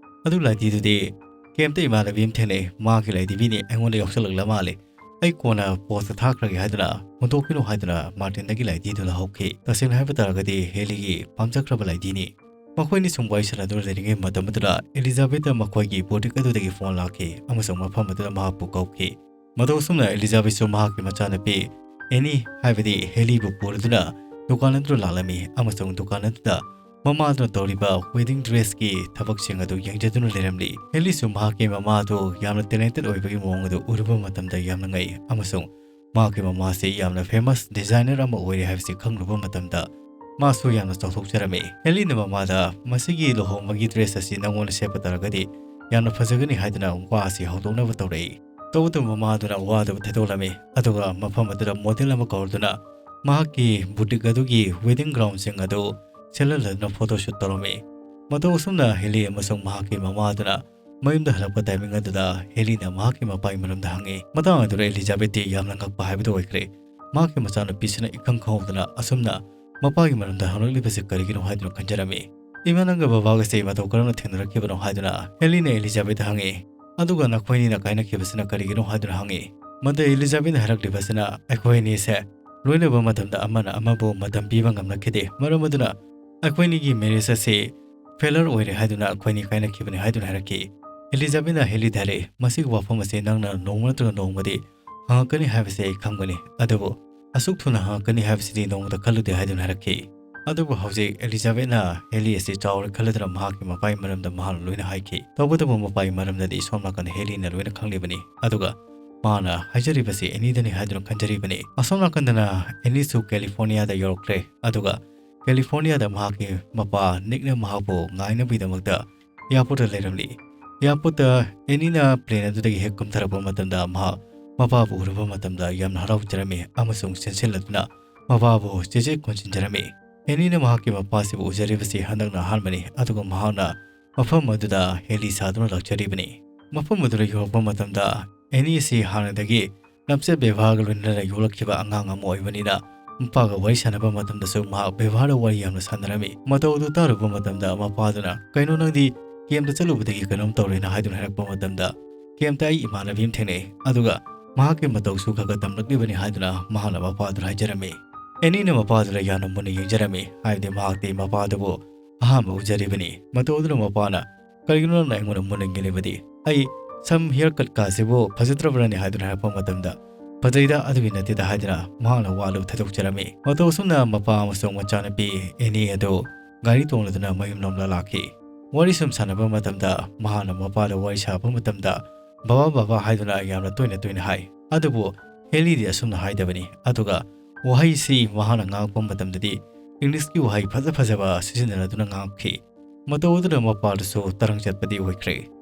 "ꯑꯗꯨ ꯂꯥꯏꯙꯤꯗꯨꯗꯤ ꯀꯦꯝꯇ ꯏꯃꯥꯟꯅꯕꯤ ꯑꯃ ꯊꯦꯡꯅꯩ, ꯃꯥꯒꯤ ꯂꯥꯏꯙꯤꯕꯤꯅꯤ, ꯑꯩꯉꯣꯟꯗ ꯌꯥꯎꯁꯜꯂꯛꯂ ꯃꯥꯜꯂꯦ, ꯑꯩ ꯀꯣꯟꯅ ꯄꯣꯁꯇ ꯊꯥꯈ꯭ꯔꯒꯦ" ꯍꯥꯏꯗꯨꯅ ꯍꯨꯟꯗꯣꯛꯈꯤꯅꯨ ꯍꯥꯏꯗꯨꯅ ꯃꯥꯔꯇꯤꯟꯗꯒꯤ ꯂꯥꯏꯙꯤꯗꯨ ꯂꯧꯍꯧꯈꯤ꯫ ꯇꯁꯦꯡꯅ ꯍꯥꯏꯕ ꯇꯥꯔꯒꯗꯤ ꯍꯦꯂꯤꯒꯤ ꯄꯥꯝꯖꯈ꯭ꯔꯕ ꯂꯥꯏꯙꯤꯅꯤ꯫ ꯃꯈꯣꯏꯅꯤ ꯁꯨꯝ ꯋꯥꯔꯤ ꯁꯥꯟꯅꯗꯨꯅ ꯂꯩꯔꯤꯉꯩ ꯃꯇꯝ ꯑꯗꯨꯗ ꯑꯦꯂꯤꯖꯥꯕꯦꯊ ꯃꯈꯣꯏꯒꯤ ꯕꯣꯇꯤꯛ ꯑꯗꯨꯗꯒꯤ ꯐꯣꯟ ꯂꯥꯛꯈꯤ ꯑꯃꯁꯨꯡ ꯃꯐꯝ ꯑꯗꯨꯗ ꯃꯍꯥꯛꯄꯨ ꯀꯧꯈꯤ꯫ ꯃꯇꯧ ꯑꯁꯨꯝꯅ ꯑꯦꯂꯤꯖꯥꯕꯦꯊꯁꯨ ꯃꯍꯥꯛꯀꯤ ꯃꯆꯥꯅꯨꯄꯤ ꯑꯦꯅꯤ, ꯍꯥꯏꯕꯗꯤ ꯍꯦꯂꯤꯕꯨ ꯄꯨꯔꯗꯨꯅ ꯗꯨꯀꯥꯟ ꯑꯗꯨꯗ ꯂꯥꯛꯂꯝꯃꯤ ꯑꯃꯁꯨꯡ ꯗꯨꯀꯥꯟ ꯑꯗꯨꯗ ꯃꯃꯥꯗꯨꯅ ꯇꯧꯔꯤꯕ ꯋꯦꯗꯤꯡ ꯗ꯭ꯔꯦꯁꯀꯤ ꯊꯕꯛꯁꯤꯡ ꯑꯗꯨ ꯌꯦꯡꯖꯗꯨꯅ ꯂꯩꯔꯝꯂꯤ꯫ ꯍꯦꯂꯤꯁꯨ ꯃꯍꯥꯛꯀꯤ ꯃꯃꯥ ꯑꯗꯨ ꯌꯥꯝꯅ ꯇꯦꯂꯦꯟꯇꯦꯠ ꯑꯣꯏꯕꯒꯤ ꯃꯑꯣꯡ ꯑꯗꯨ ꯎꯔꯨꯕ ꯃꯇꯝꯗ ꯌꯥꯝꯅ ꯉꯛꯏ ꯑꯃꯁꯨꯡ ꯃꯍꯥꯛꯀꯤ ꯃꯃꯥꯁꯤ ꯌꯥꯝꯅ ꯐꯦꯃꯁ ꯗꯤꯖꯥꯏꯅꯔ ꯑꯃ ꯑꯣꯏꯔꯦ ꯍꯥꯏꯕꯁꯤ ꯈꯪꯂꯨꯕ ꯃꯇꯝꯗ ꯃꯥꯁꯨ ꯌꯥꯝꯅ ꯆꯥꯎꯊꯣꯛꯆꯔꯝꯃꯤ꯫ ꯍꯦꯂꯤꯅ ꯃꯃꯥꯗ, "ꯃꯁꯤꯒꯤ ꯂꯨꯍꯣꯡꯕꯒꯤ ꯗ꯭ꯔꯦꯁ ꯑꯁꯤ ꯅꯪꯉꯣꯟꯗ ꯁꯦꯠꯄ ꯇꯥꯔꯒꯗꯤ ꯌꯥꯝꯅ ꯐꯖꯒꯅꯤ" ꯍꯥꯏꯗꯨꯅ ꯋꯥ ꯑꯁꯤ ꯍꯧꯗꯣꯛꯅꯕ ꯇꯧꯔꯛꯏ꯫ ꯇꯧꯕꯇꯕꯨ ꯃꯃꯥꯗꯨꯅ ꯋꯥꯗꯨ ꯊꯦꯗꯣꯛꯂꯝꯃꯤ, ꯑꯗꯨꯒ ꯃꯐꯝ ꯑꯗꯨꯗ ꯃꯣꯗꯦꯜ ꯑꯃ ꯀꯧꯔꯗꯨꯅ ꯃꯍꯥꯛꯀꯤ ꯕꯨꯇꯤꯛ ꯑꯗꯨꯒꯤ ꯋꯦꯗꯤꯡ ꯒ꯭ꯔꯥꯎꯟꯁꯤꯡ ꯑꯗꯨ ꯁꯦꯠꯍꯜꯂꯗꯨꯅ ꯐꯣꯇꯣ ꯁꯨꯠ ꯇꯧꯔꯝꯃꯤ꯫ ꯃꯇꯧ ꯑꯁꯨꯝꯅ ꯍꯦꯂꯤ ꯑꯃꯁꯨꯡ ꯃꯍꯥꯛꯀꯤ ꯃꯃꯥ ꯑꯗꯨꯅ ꯃꯌꯨꯝꯗ ꯍꯜꯂꯛꯄ ꯇꯥꯏꯃꯤꯡ ꯑꯗꯨꯗ ꯍꯦꯂꯤꯅ ꯃꯍꯥꯛꯀꯤ ꯃꯄꯥꯒꯤ ꯃꯔꯝꯗ ꯍꯪꯉꯤ꯫ ꯃꯇꯥꯡ ꯑꯗꯨꯗ ꯑꯦꯂꯤꯖꯥꯕꯦꯊꯇꯤ ꯌꯥꯝꯅ ꯉꯛꯄ ꯍꯥꯏꯕꯗꯨ ꯑꯣꯏꯈ꯭ꯔꯦ꯫ ꯃꯍꯥꯛꯀꯤ ꯃꯆꯥꯅꯨꯄꯤꯁꯤꯅ ꯏꯈꯪ ꯈꯪꯍꯧꯗꯅ ꯑꯁꯨꯝꯅ ꯃꯄꯥꯒꯤ ꯃꯔꯝꯗ ꯍꯪꯂꯛꯂꯤꯕꯁꯤ ꯀꯔꯤꯒꯤꯅꯣ ꯍꯥꯏꯗꯨꯅ ꯈꯟꯖꯔꯝꯃꯤ꯫ "ꯏꯃꯥ, ꯅꯪꯒ ꯕꯕꯥꯒꯁꯦ ꯃꯇꯧ ꯀꯔꯝꯅ ꯊꯦꯡꯅꯔꯛꯈꯤꯕꯅꯣ?" ꯍꯥꯏꯗꯨꯅ ꯍꯦꯂꯤꯅ ꯑꯦꯂꯤꯖꯥꯕꯦꯊꯇ ꯍꯪꯉꯤ꯫ "ꯑꯗꯨꯒ ꯅꯈꯣꯏꯅꯤꯅ ꯀꯥꯏꯅꯈꯤꯕꯁꯤꯅ ꯀꯔꯤꯒꯤꯅꯣ?" ꯍꯥꯏꯗꯨꯅ ꯍꯪꯉꯤ꯫ ꯃꯗꯨ ꯑꯦꯂꯤꯖꯥꯕꯦꯊꯅ ꯍꯥꯏꯔꯛꯂꯤꯕꯁꯤꯅ, "ꯑꯩꯈꯣꯏ ꯑꯅꯤꯁꯦ ꯂꯣꯏꯅꯕ ꯃꯇꯝꯗ ꯑꯃꯅ ꯑꯃꯕꯨ ꯃꯇꯝ ꯄꯤꯕ ꯉꯝꯂꯛꯈꯤꯗꯦ, ꯃꯔꯝ ꯑꯗꯨꯅ ꯑꯩꯈꯣꯏꯅꯤꯒꯤ ꯃꯦꯔꯤꯖ ꯑꯁꯤ ꯐꯦꯂꯔ ꯑꯣꯏꯔꯦ ꯍꯥꯏꯗꯨꯅ ꯑꯩꯈꯣꯏꯅꯤ ꯀꯥꯏꯅꯈꯤꯕꯅꯤ" ꯍꯥꯏꯗꯨꯅ ꯍꯥꯏꯔꯛꯈꯤ꯫ ꯑꯦꯂꯤꯖꯥꯕꯦꯊꯅ ꯍꯦꯂꯤꯗ ꯍꯥꯏꯔꯛꯏ, "ꯃꯁꯤꯒꯤ ꯋꯥꯐꯝ ꯑꯁꯤ ꯅꯪꯅ ꯅꯣꯡꯃ ꯅꯠꯇ꯭ꯔꯒ ꯅꯣꯡꯃꯗꯤ ꯍꯪꯉꯛꯀꯅꯤ ꯍꯥꯏꯕꯁꯤ ꯑꯩ ꯈꯪꯕꯅꯤ, ꯑꯗꯨꯕꯨ ꯑꯁꯨꯛ ꯊꯨꯅ ꯍꯪꯉꯛꯀꯅꯤ ꯍꯥꯏꯕꯁꯤꯗꯤ ꯅꯣꯡꯃꯇ ꯈꯜꯂꯨꯗꯦ" ꯍꯥꯏꯗꯨꯅ ꯍꯥꯏꯔꯛꯈꯤ꯫ ꯑꯗꯨꯕꯨ ꯍꯧꯖꯤꯛ ꯑꯦꯂꯤꯖꯥꯕꯦꯊꯅ ꯍꯦꯂꯤ ꯑꯁꯤ ꯆꯥꯎꯔꯦ ꯈꯜꯂꯗꯨꯅ ꯃꯍꯥꯛꯀꯤ ꯃꯄꯥꯒꯤ ꯃꯔꯝꯗ ꯃꯍꯥꯛꯅ ꯂꯣꯏꯅ ꯍꯥꯏꯈꯤ꯫ ꯇꯧꯕꯇꯕꯨ ꯃꯄꯥꯒꯤ ꯃꯔꯝꯗꯗꯤ ꯁꯣꯝ ꯅꯥꯀꯟꯗ ꯍꯦꯂꯤꯅ ꯂꯣꯏꯅ ꯈꯪꯂꯤꯕꯅꯤ, ꯑꯗꯨꯒ ꯃꯥꯅ ꯍꯥꯏꯖꯔꯤꯕꯁꯤ ꯑꯦꯅꯤꯗꯅꯤ ꯍꯥꯏꯗꯨꯅ ꯈꯟꯖꯔꯤꯕꯅꯤ꯫ ꯑꯁꯣꯝ ꯅꯥꯀꯟꯗꯅ ꯑꯦꯅꯤꯁꯨ ꯀꯦꯂꯤꯐꯣꯔꯅꯤꯌꯥꯗ ꯌꯧꯔꯛꯈ꯭ꯔꯦ, ꯑꯗꯨꯒ ꯀꯦꯂꯤꯐꯣꯔꯅꯤꯌꯥꯗ ꯃꯍꯥꯛꯀꯤ ꯃꯄꯥ ꯅꯤꯛꯅ ꯃꯍꯥꯛꯄꯨ ꯉꯥꯏꯅꯕꯒꯤꯗꯃꯛꯇ ꯑꯦꯌꯥꯔꯄꯣꯔꯠꯇ ꯂꯩꯔꯝꯂꯤ꯫ ꯑꯦꯌꯥꯔꯄꯣꯔꯠꯇ ꯑꯦꯅꯤꯅ ꯄ꯭ꯂꯦꯟ ꯑꯗꯨꯗꯒꯤ ꯍꯦꯛ ꯀꯨꯝꯊꯔꯛꯄ ꯃꯇꯝꯗ ꯃꯍꯥꯛ ꯃꯄꯥꯕꯨ ꯎꯔꯨꯕ ꯃꯇꯝꯗ ꯌꯥꯝꯅ ꯍꯔꯥꯎꯖꯔꯝꯃꯤ ꯑꯃꯁꯨꯡ ꯆꯦꯟꯁꯤꯜꯂꯗꯨꯅ ꯃꯄꯥꯕꯨ ꯆꯦꯆꯦꯠ ꯀꯣꯟꯁꯤꯟꯖꯔꯝꯃꯤ꯫ ꯑꯦꯅꯤꯅ ꯃꯍꯥꯛꯀꯤ ꯃꯄꯥꯁꯤꯕꯨ ꯎꯖꯔꯤꯕꯁꯤ ꯍꯟꯗꯛꯅ ꯑꯍꯥꯟꯕꯅꯤ, ꯑꯗꯨꯒ ꯃꯍꯥꯛꯅ ꯃꯐꯝ ꯑꯗꯨꯗ ꯍꯦꯂꯤ ꯁꯥꯗꯨꯅ ꯂꯥꯛꯆꯔꯤꯕꯅꯤ꯫ ꯃꯐꯝ ꯑꯗꯨꯗ ꯌꯧꯔꯛꯄ ꯃꯇꯝꯗ ꯑꯦꯅꯤ ꯑꯁꯤ ꯍꯥꯟꯅꯗꯒꯤ ꯂꯝꯆꯠ ꯕꯦꯕꯥꯔꯒ ꯂꯣꯏꯅꯅ ꯌꯣꯛꯂꯛꯈꯤꯕ ꯑꯉꯥꯡ ꯑꯃ ꯑꯣꯏꯕꯅꯤꯅ ꯃꯄꯥꯒ ꯋꯥꯔꯤ ꯁꯥꯟꯅꯕ ꯃꯇꯝꯗꯁꯨ ꯃꯍꯥꯛ ꯕꯦꯕꯥꯔꯗ ꯋꯥꯔꯤ ꯌꯥꯝꯅ ꯁꯥꯟꯅꯔꯝꯃꯤ꯫ ꯃꯇꯧ ꯑꯗꯨ ꯇꯥꯔꯨꯕ ꯃꯇꯝꯗ ꯃꯄꯥꯗꯨꯅ, "ꯀꯩꯅꯣ, ꯅꯪꯗꯤ ꯀꯦꯝꯇ ꯆꯠꯂꯨꯕꯗꯒꯤ ꯀꯩꯅꯣꯝ ꯇꯧꯔꯦꯅ?" ꯍꯥꯏꯗꯨꯅ ꯍꯥꯏꯔꯛꯄ ꯃꯇꯝꯗ, "ꯀꯦꯝꯇ ꯑꯩ ꯏꯃꯥꯟꯅꯕꯤ ꯑꯃ ꯊꯦꯡꯅꯩ, ꯑꯗꯨꯒ ꯃꯍꯥꯛꯀꯤ ꯃꯇꯧꯁꯨ ꯈꯔ ꯈꯔ ꯇꯝꯂꯛꯂꯤꯕꯅꯤ" ꯍꯥꯏꯗꯨꯅ ꯃꯍꯥꯛꯅ ꯃꯄꯥꯗꯨꯗ ꯍꯥꯏꯖꯔꯝꯃꯤ꯫ ꯑꯦꯅꯤꯅ ꯃꯄꯥꯗꯨꯗ ꯌꯥꯝꯅ ꯃꯨꯟꯅ ꯌꯦꯡꯖꯔꯝꯃꯤ, ꯍꯥꯏꯕꯗꯤ ꯃꯍꯥꯛꯇꯤ ꯃꯄꯥꯗꯨꯕꯨ ꯑꯍꯥꯟꯕ ꯎꯖꯔꯤꯕꯅꯤ꯫ ꯃꯇꯧ ꯑꯗꯨꯅ ꯃꯄꯥꯅ, "ꯀꯔꯤꯒꯤꯅꯣ ꯅꯪꯅ ꯑꯩꯉꯣꯟꯗ ꯃꯨꯟꯅ ꯌꯦꯡꯂꯤꯕꯗꯤ? ꯑꯩ ꯁꯝ ꯍꯤꯌꯔ ꯀꯠ ꯀꯥꯁꯤꯕꯨ ꯐꯖꯗ꯭ꯔꯕ꯭ꯔꯅꯦ?" ꯍꯥꯏꯗꯨꯅ ꯍꯥꯏꯔꯛꯄ ꯃꯇꯝꯗ, "ꯐꯖꯩꯗ, ꯑꯗꯨꯒꯤ ꯅꯠꯇꯦꯗ" ꯍꯥꯏꯗꯨꯅ ꯃꯍꯥꯛꯅ ꯋꯥ ꯑꯗꯨ ꯊꯥꯗꯣꯛꯆꯔꯝꯃꯤ꯫ ꯃꯇꯧ ꯑꯁꯨꯝꯅ ꯃꯄꯥ ꯑꯃꯁꯨꯡ ꯃꯆꯥꯅꯨꯄꯤ ꯑꯦꯅꯤ ꯑꯗꯨ ꯒꯥꯔꯤ ꯇꯣꯡꯂꯗꯨꯅ ꯃꯌꯨꯝꯂꯣꯝꯗ ꯂꯥꯛꯈꯤ꯫ ꯋꯥꯔꯤ ꯁꯨꯝ ꯁꯥꯟꯅꯕ ꯃꯇꯝꯗ ꯃꯍꯥꯛꯅ ꯃꯄꯥꯗ ꯋꯥꯔꯤ ꯁꯥꯕ ꯃꯇꯝꯗ "ꯕꯕꯥ, ꯕꯕꯥ" ꯍꯥꯏꯗꯨꯅ ꯌꯥꯝꯅ ꯇꯣꯏꯅ ꯇꯣꯏꯅ ꯍꯥꯏ꯫ ꯑꯗꯨꯕꯨ ꯍꯦꯂꯤꯗꯤ ꯑꯁꯨꯝꯅ ꯍꯥꯏꯗꯕꯅꯤ꯫ ꯑꯗꯨꯒ ꯋꯥꯍꯩꯁꯤ ꯃꯍꯥꯛꯅ ꯉꯥꯡꯉꯛꯄ ꯃꯇꯝꯗꯗꯤ ꯏꯪꯂꯤꯁꯀꯤ ꯋꯥꯍꯩ ꯐꯖ ꯐꯖꯕ ꯁꯤꯖꯤꯟꯅꯗꯨꯅ ꯉꯥꯡꯈꯤ꯫ ꯃꯇꯧ ꯑꯗꯨꯅ ꯃꯄꯥꯗꯨꯁꯨ ꯇꯔꯪ ꯆꯠꯄꯗꯤ ꯑꯣꯏꯈ꯭ꯔꯦ꯫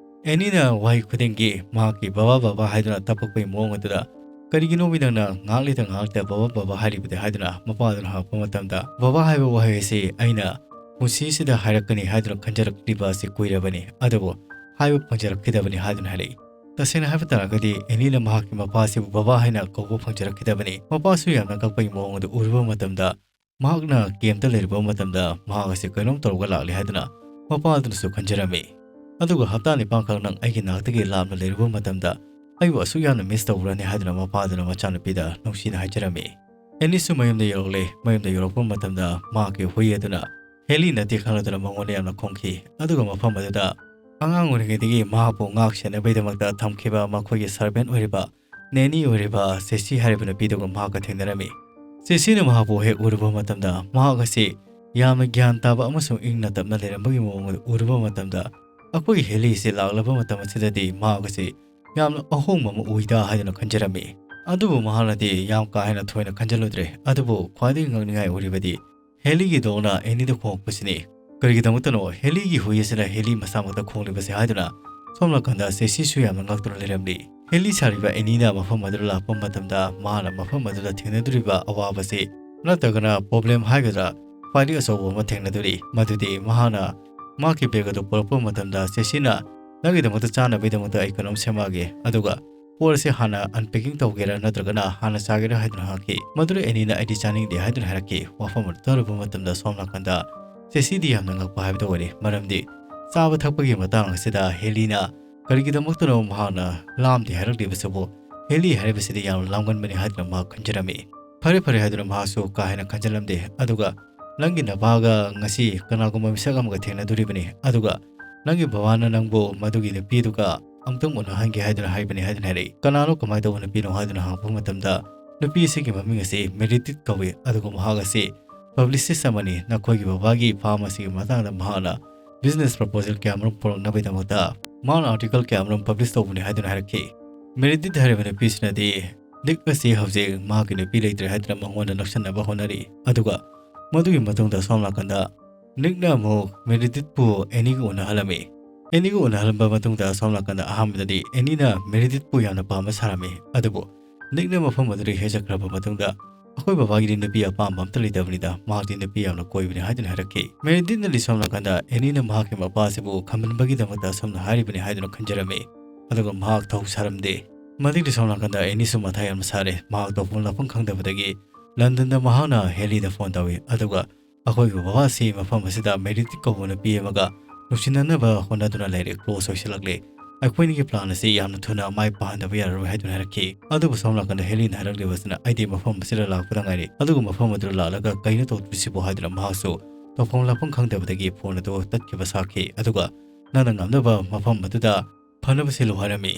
ꯑꯦꯅꯤꯅ ꯋꯥꯍꯩ ꯈꯨꯗꯤꯡꯒꯤ ꯃꯍꯥꯛꯀꯤ "ꯕꯕꯥ, ꯕꯕꯥ" ꯍꯥꯏꯗꯨꯅ ꯇꯞꯄꯛꯄꯒꯤ ꯃꯑꯣꯡ ꯑꯗꯨꯗ, "ꯀꯔꯤꯒꯤꯅꯣ ꯃꯤ ꯅꯪꯅ ꯉꯥꯛꯂꯤꯗ ꯉꯥꯛꯇ 'ꯕꯕꯥ, ꯕꯕꯥ' ꯍꯥꯏꯔꯤꯕꯗꯤ?" ꯍꯥꯏꯗꯨꯅ ꯃꯄꯥꯗꯨꯅ ꯍꯪꯉꯛꯄ ꯃꯇꯝꯗ, "ꯕꯕꯥ ꯍꯥꯏꯕ ꯋꯥꯍꯩ ꯑꯁꯤ ꯑꯩꯅ ꯄꯨꯟꯁꯤꯁꯤꯗ ꯍꯥꯏꯔꯛꯀꯅꯤ ꯍꯥꯏꯗꯨꯅ ꯈꯟꯖꯔꯛꯂꯤꯕ ꯑꯁꯤ ꯀꯨꯏꯔꯕꯅꯤ, ꯑꯗꯨꯕꯨ ꯍꯥꯏꯕ ꯐꯪꯖꯔꯛꯈꯤꯗꯕꯅꯤ" ꯍꯥꯏꯗꯨꯅ ꯍꯥꯏꯔꯛꯏ꯫ ꯇꯁꯦꯡꯅ ꯍꯥꯏꯕ ꯇꯥꯔꯒꯗꯤ, ꯑꯦꯅꯤꯅ ꯃꯍꯥꯛꯀꯤ ꯃꯄꯥꯁꯤꯕꯨ ꯕꯕꯥ ꯍꯥꯏꯅ ꯀꯧꯕ ꯐꯪꯖꯔꯛꯈꯤꯗꯕꯅꯤ꯫ ꯃꯄꯥꯁꯨ ꯌꯥꯝꯅ ꯀꯞꯄꯒꯤ ꯃꯑꯣꯡ ꯑꯗꯨ ꯎꯔꯨꯕ ꯃꯇꯝꯗ, ꯃꯍꯥꯛꯅ ꯀꯦꯝꯇ ꯂꯩꯔꯨꯕ ꯃꯇꯝꯗ ꯃꯍꯥꯛ ꯑꯁꯤ ꯀꯩꯅꯣꯝ ꯇꯧꯔꯒ ꯂꯥꯛꯂꯤ ꯍꯥꯏꯗꯨꯅ ꯃꯄꯥ ꯑꯗꯨꯅꯁꯨ ꯈꯟꯖꯔꯝꯃꯤ꯫ ꯑꯗꯨꯒ ꯍꯞꯇꯥ ꯅꯤꯄꯥꯟꯈꯛ ꯅꯪ ꯑꯩꯒꯤ ꯅꯥꯛꯇꯒꯤ ꯂꯥꯞꯅ ꯂꯩꯔꯨꯕ ꯃꯇꯝꯗ ꯑꯩꯕꯨ ꯑꯁꯨꯛ ꯌꯥꯝꯅ ꯃꯤꯁ ꯇꯧꯕ꯭ꯔꯅꯤ ꯍꯥꯏꯗꯨꯅ ꯃꯄꯥꯗꯨꯅ ꯃꯆꯥꯅꯨꯄꯤꯗ ꯅꯨꯡꯁꯤꯅ ꯍꯥꯏꯖꯔꯝꯃꯤ꯫ ꯑꯦꯅꯤꯁꯨ ꯃꯌꯨꯝꯗ ꯌꯧꯔꯛꯂꯦ꯫ ꯃꯌꯨꯝꯗ ꯌꯧꯔꯛꯄ ꯃꯇꯝꯗ ꯃꯍꯥꯛꯀꯤ ꯍꯨꯏ ꯑꯗꯨꯅ ꯍꯦꯂꯤ ꯅꯠꯇꯦ ꯈꯪꯂꯗꯨꯅ ꯃꯉꯣꯟꯗ ꯌꯥꯝꯅ ꯈꯣꯡꯈꯤ꯫ ꯑꯗꯨꯒ ꯃꯐꯝ ꯑꯗꯨꯗ ꯑꯉꯥꯡ ꯑꯣꯏꯔꯤꯉꯩꯗꯒꯤ ꯃꯍꯥꯛꯄꯨ ꯉꯥꯛ ꯁꯦꯟꯅꯕꯒꯤꯗꯃꯛꯇ ꯊꯝꯈꯤꯕ ꯃꯈꯣꯏꯒꯤ ꯁꯔꯚꯦꯟ ꯑꯣꯏꯔꯤꯕ ꯅꯦꯅꯤ ꯑꯣꯏꯔꯤꯕ ꯁꯦꯁꯤ ꯍꯥꯏꯔꯤꯕ ꯅꯨꯄꯤꯗꯨꯒ ꯃꯍꯥꯛꯀ ꯊꯦꯡꯅꯔꯝꯃꯤ꯫ ꯁꯦꯁꯤꯅ ꯃꯍꯥꯛꯄꯨ ꯍꯦꯛ ꯎꯔꯨꯕ ꯃꯇꯝꯗ ꯃꯍꯥꯛ ꯑꯁꯤ ꯌꯥꯝꯅ ꯒ꯭ꯌꯥꯟ ꯇꯥꯕ ꯑꯃꯁꯨꯡ ꯏꯪꯅ ꯇꯞꯅ ꯂꯩꯔꯝꯕꯒꯤ ꯃꯑꯣꯡ ꯑꯗꯨ ꯎꯔꯨꯕ ꯃꯇꯝꯗ, "ꯑꯩꯈꯣꯏꯒꯤ ꯍꯦꯂꯤꯁꯤ ꯂꯥꯛꯂꯕ ꯃꯇꯝ ꯑꯁꯤꯗꯗꯤ ꯃꯍꯥꯛ ꯑꯁꯤ ꯌꯥꯝꯅ ꯑꯍꯣꯡꯕ ꯑꯃ ꯎꯏꯗ" ꯍꯥꯏꯗꯨꯅ ꯈꯟꯖꯔꯝꯃꯤ꯫ ꯑꯗꯨꯕꯨ ꯃꯍꯥꯛꯅꯗꯤ ꯌꯥꯝ ꯀꯥ ꯍꯦꯟꯅ ꯊꯣꯏꯅ ꯈꯟꯖꯜꯂꯨꯗ꯭ꯔꯦ꯫ ꯑꯗꯨꯕꯨ ꯈ꯭ꯋꯥꯏꯗꯒꯤ ꯉꯛꯅꯤꯡꯉꯥꯏ ꯑꯣꯏꯔꯤꯕꯗꯤ ꯍꯦꯂꯤꯒꯤ ꯗꯣꯛꯅ ꯑꯦꯅꯤꯗ ꯈꯣꯡꯂꯛꯄꯁꯤꯅꯤ꯫ ꯀꯔꯤꯒꯤꯗꯃꯛꯇꯅꯣ ꯍꯦꯂꯤꯒꯤ ꯍꯨꯏ ꯑꯁꯤꯅ ꯍꯦꯂꯤ ꯃꯁꯥꯃꯛꯇ ꯈꯣꯡꯂꯤꯕꯁꯦ ꯍꯥꯏꯗꯨꯅ ꯁꯣꯝ ꯅꯥꯀꯟꯗ ꯁꯦꯁꯤꯁꯨ ꯌꯥꯝꯅ ꯉꯛꯇꯨꯅ ꯂꯩꯔꯝꯂꯤ꯫ ꯍꯦꯂꯤ ꯁꯥꯔꯤꯕ ꯑꯦꯅꯤꯅ ꯃꯐꯝ ꯑꯗꯨꯗ ꯂꯥꯛꯄ ꯃꯇꯝꯗ ꯃꯍꯥꯛꯅ ꯃꯐꯝ ꯑꯗꯨꯗ ꯊꯦꯡꯅꯗꯣꯔꯤꯕ ꯑꯋꯥꯕꯁꯤ ꯅꯠꯇ꯭ꯔꯒꯅ ꯄ꯭ꯔꯣꯕ꯭ꯂꯦꯝ ꯍꯥꯏꯒꯗ꯭ꯔꯥ, ꯈ꯭ꯋꯥꯏꯗꯒꯤ ꯑꯆꯧꯕ ꯑꯃ ꯊꯦꯡꯅꯗꯣꯔꯤ꯫ ꯃꯗꯨꯗꯤ ꯃꯍꯥꯛꯅ ꯃꯍꯥꯛꯀꯤ ꯕꯦꯒ ꯑꯗꯨ ꯄꯨꯔꯛꯄ ꯃꯇꯝꯗ ꯁꯦꯁꯤꯅ, "ꯅꯪꯒꯤꯗꯃꯛꯇ ꯆꯥꯅꯕꯒꯤꯗꯃꯛꯇ ꯑꯩ ꯀꯩꯅꯣꯝ ꯁꯦꯝꯃꯛꯑꯒꯦ, ꯑꯗꯨꯒ ꯄꯣꯠ ꯑꯁꯤ ꯍꯥꯟꯅ ꯑꯟꯄꯦꯀꯤꯡ ꯇꯧꯒꯦꯔꯥ ꯅꯠꯇ꯭ꯔꯒꯅ ꯍꯥꯟꯅ ꯆꯥꯒꯦꯔꯥ?" ꯍꯥꯏꯗꯨꯅ ꯍꯪꯉꯛꯈꯤ꯫ ꯃꯗꯨꯗ ꯑꯦꯅꯤꯅ, "ꯑꯩꯗꯤ ꯆꯥꯅꯤꯡꯗꯦ" ꯍꯥꯏꯗꯨꯅ ꯍꯥꯏꯔꯛꯈꯤ꯫ ꯋꯥꯐꯝ ꯑꯗꯨ ꯇꯥꯔꯨꯕ ꯃꯇꯝꯗ ꯁꯣꯝ ꯅꯥꯀꯟꯗ ꯁꯦꯁꯤꯗꯤ ꯌꯥꯝꯅ ꯉꯛꯄ ꯍꯥꯏꯕꯗꯨ ꯑꯣꯏꯔꯦ꯫ ꯃꯔꯝꯗꯤ ꯆꯥꯕ ꯊꯛꯄꯒꯤ ꯃꯇꯥꯡ ꯑꯁꯤꯗ ꯍꯦꯂꯤꯅ ꯀꯔꯤꯒꯤꯗꯃꯛꯇꯅꯣ ꯃꯍꯥꯛꯅ ꯂꯥꯝꯗꯦ ꯍꯥꯏꯔꯛꯂꯤꯕꯁꯤꯕꯨ, ꯍꯦꯂꯤ ꯍꯥꯏꯔꯤꯕꯁꯤꯗꯤ ꯌꯥꯝꯅ ꯂꯥꯝꯒꯟꯕꯅꯤ ꯍꯥꯏꯗꯨꯅ ꯃꯍꯥꯛ ꯈꯟꯖꯔꯝꯃꯤ꯫ ꯐꯔꯦ ꯐꯔꯦ ꯍꯥꯏꯗꯨꯅ ꯃꯍꯥꯛꯁꯨ ꯀꯥ ꯍꯦꯟꯅ ꯈꯟꯖꯤꯜꯂꯝꯗꯦ꯫ ꯑꯗꯨꯒ, "ꯅꯪꯒꯤ ꯅꯄꯥꯒ ꯉꯁꯤ ꯀꯅꯥꯒꯨꯝꯕ ꯃꯤꯁꯛ ꯑꯃꯒ ꯊꯦꯡꯅꯗꯣꯔꯤꯕꯅꯤ, ꯑꯗꯨꯒ ꯅꯪꯒꯤ ꯕꯕꯥꯅ ꯅꯪꯕꯨ ꯃꯗꯨꯒꯤ ꯅꯨꯄꯤꯗꯨꯒ ꯑꯃꯨꯛꯇꯪ ꯎꯅꯍꯟꯒꯦ ꯍꯥꯏꯗꯨꯅ ꯍꯥꯏꯕꯅꯤ" ꯍꯥꯏꯗꯨꯅ ꯍꯥꯏꯔꯛꯏ꯫ "ꯀꯅꯥꯅꯣ, ꯀꯃꯥꯏꯅ ꯇꯧꯕ ꯅꯨꯄꯤꯅꯣ?" ꯍꯥꯏꯗꯨꯅ ꯍꯪꯉꯛꯄ ꯃꯇꯝꯗ, "ꯅꯨꯄꯤ ꯑꯁꯤꯒꯤ ꯃꯃꯤꯡ ꯑꯁꯤ ꯃꯦꯔꯤꯗꯤꯠ ꯀꯧꯏ, ꯑꯗꯨꯒ ꯃꯍꯥꯛ ꯑꯁꯤ ꯄꯕ꯭ꯂꯤꯁꯤꯁ ꯑꯃꯅꯤ꯫ ꯅꯈꯣꯏꯒꯤ ꯕꯕꯥꯒꯤ ꯐꯥꯔꯝ ꯑꯁꯤꯒꯤ ꯃꯇꯥꯡꯗ ꯃꯍꯥꯛꯅ ꯕꯤꯖꯤꯅꯦꯁ ꯄ꯭ꯔꯄꯣꯖꯦꯜ ꯀꯌꯥꯃꯔꯨꯝ ꯄꯨꯔꯛꯅꯕꯒꯤꯗꯃꯛꯇ ꯃꯍꯥꯛꯅ ꯑꯥꯔꯇꯤꯀꯜ ꯀꯌꯥꯃꯔꯨꯝ ꯄꯕ꯭ꯂꯤꯁ ꯇꯧꯕꯅꯤ" ꯍꯥꯏꯗꯨꯅ ꯍꯥꯏꯔꯛꯈꯤ꯫ ꯃꯦꯔꯤꯗꯤꯠ ꯍꯥꯏꯔꯤꯕ ꯅꯨꯄꯤꯁꯤꯅꯗꯤ ꯅꯤꯛ ꯑꯁꯤ ꯍꯧꯖꯤꯛ ꯃꯍꯥꯛꯀꯤ ꯅꯨꯄꯤ ꯂꯩꯇ꯭ꯔꯦ ꯍꯥꯏꯗꯨꯅ ꯃꯉꯣꯟꯗ ꯅꯛꯁꯟꯅꯕ ꯍꯣꯠꯅꯔꯤ꯫ ꯑꯗꯨꯒ ꯃꯗꯨꯒꯤ ꯃꯇꯨꯡꯗ ꯁꯣꯝ ꯅꯥꯀꯟꯗ ꯅꯤꯛꯅ ꯑꯃꯨꯛ ꯃꯦꯔꯤꯗꯤꯠꯄꯨ ꯑꯦꯅꯤꯒ ꯎꯅꯍꯜꯂꯝꯃꯤ꯫ ꯑꯦꯅꯤꯒ ꯎꯅꯍꯜꯂꯝꯕ ꯃꯇꯨꯡꯗ ꯁꯣꯝ ꯅꯥꯀꯟꯗ ꯑꯍꯥꯟꯕꯗꯗꯤ ꯑꯦꯅꯤꯅ ꯃꯦꯔꯤꯗꯤꯠꯄꯨ ꯌꯥꯝꯅ ꯄꯥꯝꯕ ꯁꯥꯔꯝꯃꯤ꯫ ꯑꯗꯨꯕꯨ ꯅꯤꯛꯅ ꯃꯐꯝ ꯑꯗꯨꯗꯒꯤ ꯍꯦꯛ ꯆꯠꯈ꯭ꯔꯕ ꯃꯇꯨꯡꯗ, "ꯑꯩꯈꯣꯏ ꯕꯕꯥꯒꯤꯗꯤ ꯅꯨꯄꯤ ꯑꯄꯥꯝꯕ ꯑꯝꯇ ꯂꯩꯇꯕꯅꯤꯗ, ꯃꯍꯥꯛꯇꯤ ꯅꯨꯄꯤ ꯌꯥꯝꯅ ꯀꯣꯏꯕꯅꯤ" ꯍꯥꯏꯗꯨꯅ ꯍꯥꯏꯔꯛꯈꯤ꯫ ꯃꯦꯔꯤꯗꯤꯠꯅꯗꯤ ꯁꯣꯝ ꯅꯥꯀꯟꯗ ꯑꯦꯅꯤꯅ ꯃꯍꯥꯛꯀꯤ ꯃꯄꯥ ꯑꯁꯤꯕꯨ ꯈꯝꯕꯟꯕꯒꯤꯗꯃꯛꯇ ꯑꯁꯨꯝꯅ ꯍꯥꯏꯔꯤꯕꯅꯤ ꯍꯥꯏꯗꯨꯅ ꯈꯟꯖꯔꯝꯃꯤ꯫ ꯑꯗꯨꯒ ꯃꯍꯥꯛ ꯊꯧ ꯁꯥꯔꯝꯗꯦ꯫ ꯃꯗꯨꯒꯤ ꯁꯣꯝ ꯅꯥꯀꯟꯗ ꯑꯦꯅꯤꯁꯨ ꯃꯊꯥ ꯌꯥꯝꯅ ꯁꯥꯔꯦ꯫ ꯃꯍꯥꯛ ꯇꯧꯐꯝ ꯂꯥꯛꯐꯝ ꯈꯪꯗꯕꯗꯒꯤ ꯂꯟꯗꯟꯗ ꯃꯍꯥꯛꯅ ꯍꯦꯂꯤꯗ ꯐꯣꯟ ꯇꯧꯏ꯫ ꯑꯗꯨꯒ, "ꯑꯩꯈꯣꯏꯒꯤ ꯕꯕꯥ ꯑꯁꯤ ꯃꯐꯝ ꯑꯁꯤꯗ ꯃꯦꯔꯤꯗꯤꯠ ꯀꯧꯕ ꯅꯨꯄꯤ ꯑꯃꯒ ꯅꯨꯡꯁꯤꯅꯅꯕ ꯍꯣꯠꯅꯗꯨꯅ ꯂꯩꯔꯦ, ꯀ꯭ꯂꯣꯁ ꯑꯣꯏꯁꯤꯜꯂꯛꯂꯦ꯫ ꯑꯩꯈꯣꯏꯅꯤꯒꯤ ꯄ꯭ꯂꯥꯟ ꯑꯁꯤ ꯌꯥꯝꯅ ꯊꯨꯅ ꯃꯥꯏ ꯄꯥꯛꯍꯟꯗꯕ ꯌꯥꯔꯔꯣꯏ" ꯍꯥꯏꯗꯨꯅ ꯍꯥꯏꯔꯛꯈꯤ꯫ ꯑꯗꯨꯕꯨ ꯁꯣꯝ ꯅꯥꯀꯟꯗ ꯍꯦꯂꯤꯅ ꯍꯥꯏꯔꯛꯂꯤꯕꯁꯤꯅ, "ꯑꯩꯗꯤ ꯃꯐꯝ ꯑꯁꯤꯗ ꯂꯥꯛꯄꯗ ꯉꯥꯏꯔꯤ, ꯑꯗꯨꯒ ꯃꯐꯝ ꯑꯗꯨꯗ ꯂꯥꯛꯂꯒ ꯀꯩꯅꯣ ꯇꯧꯗꯣꯏꯁꯤꯕꯣ?" ꯍꯥꯏꯗꯨꯅ ꯃꯍꯥꯛꯁꯨ ꯇꯧꯐꯝ ꯂꯥꯛꯐꯝ ꯈꯪꯗꯕꯗꯒꯤ ꯐꯣꯟ ꯑꯗꯨ ꯇꯠꯈꯤꯕ ꯁꯥꯈꯤ꯫ ꯑꯗꯨꯒ, "ꯅꯪꯅ ꯉꯝꯅꯕ ꯃꯐꯝ ꯑꯗꯨꯗ ꯐꯅꯕ ꯁꯤꯜꯂꯨ" ꯍꯥꯏꯔꯝꯃꯤ꯫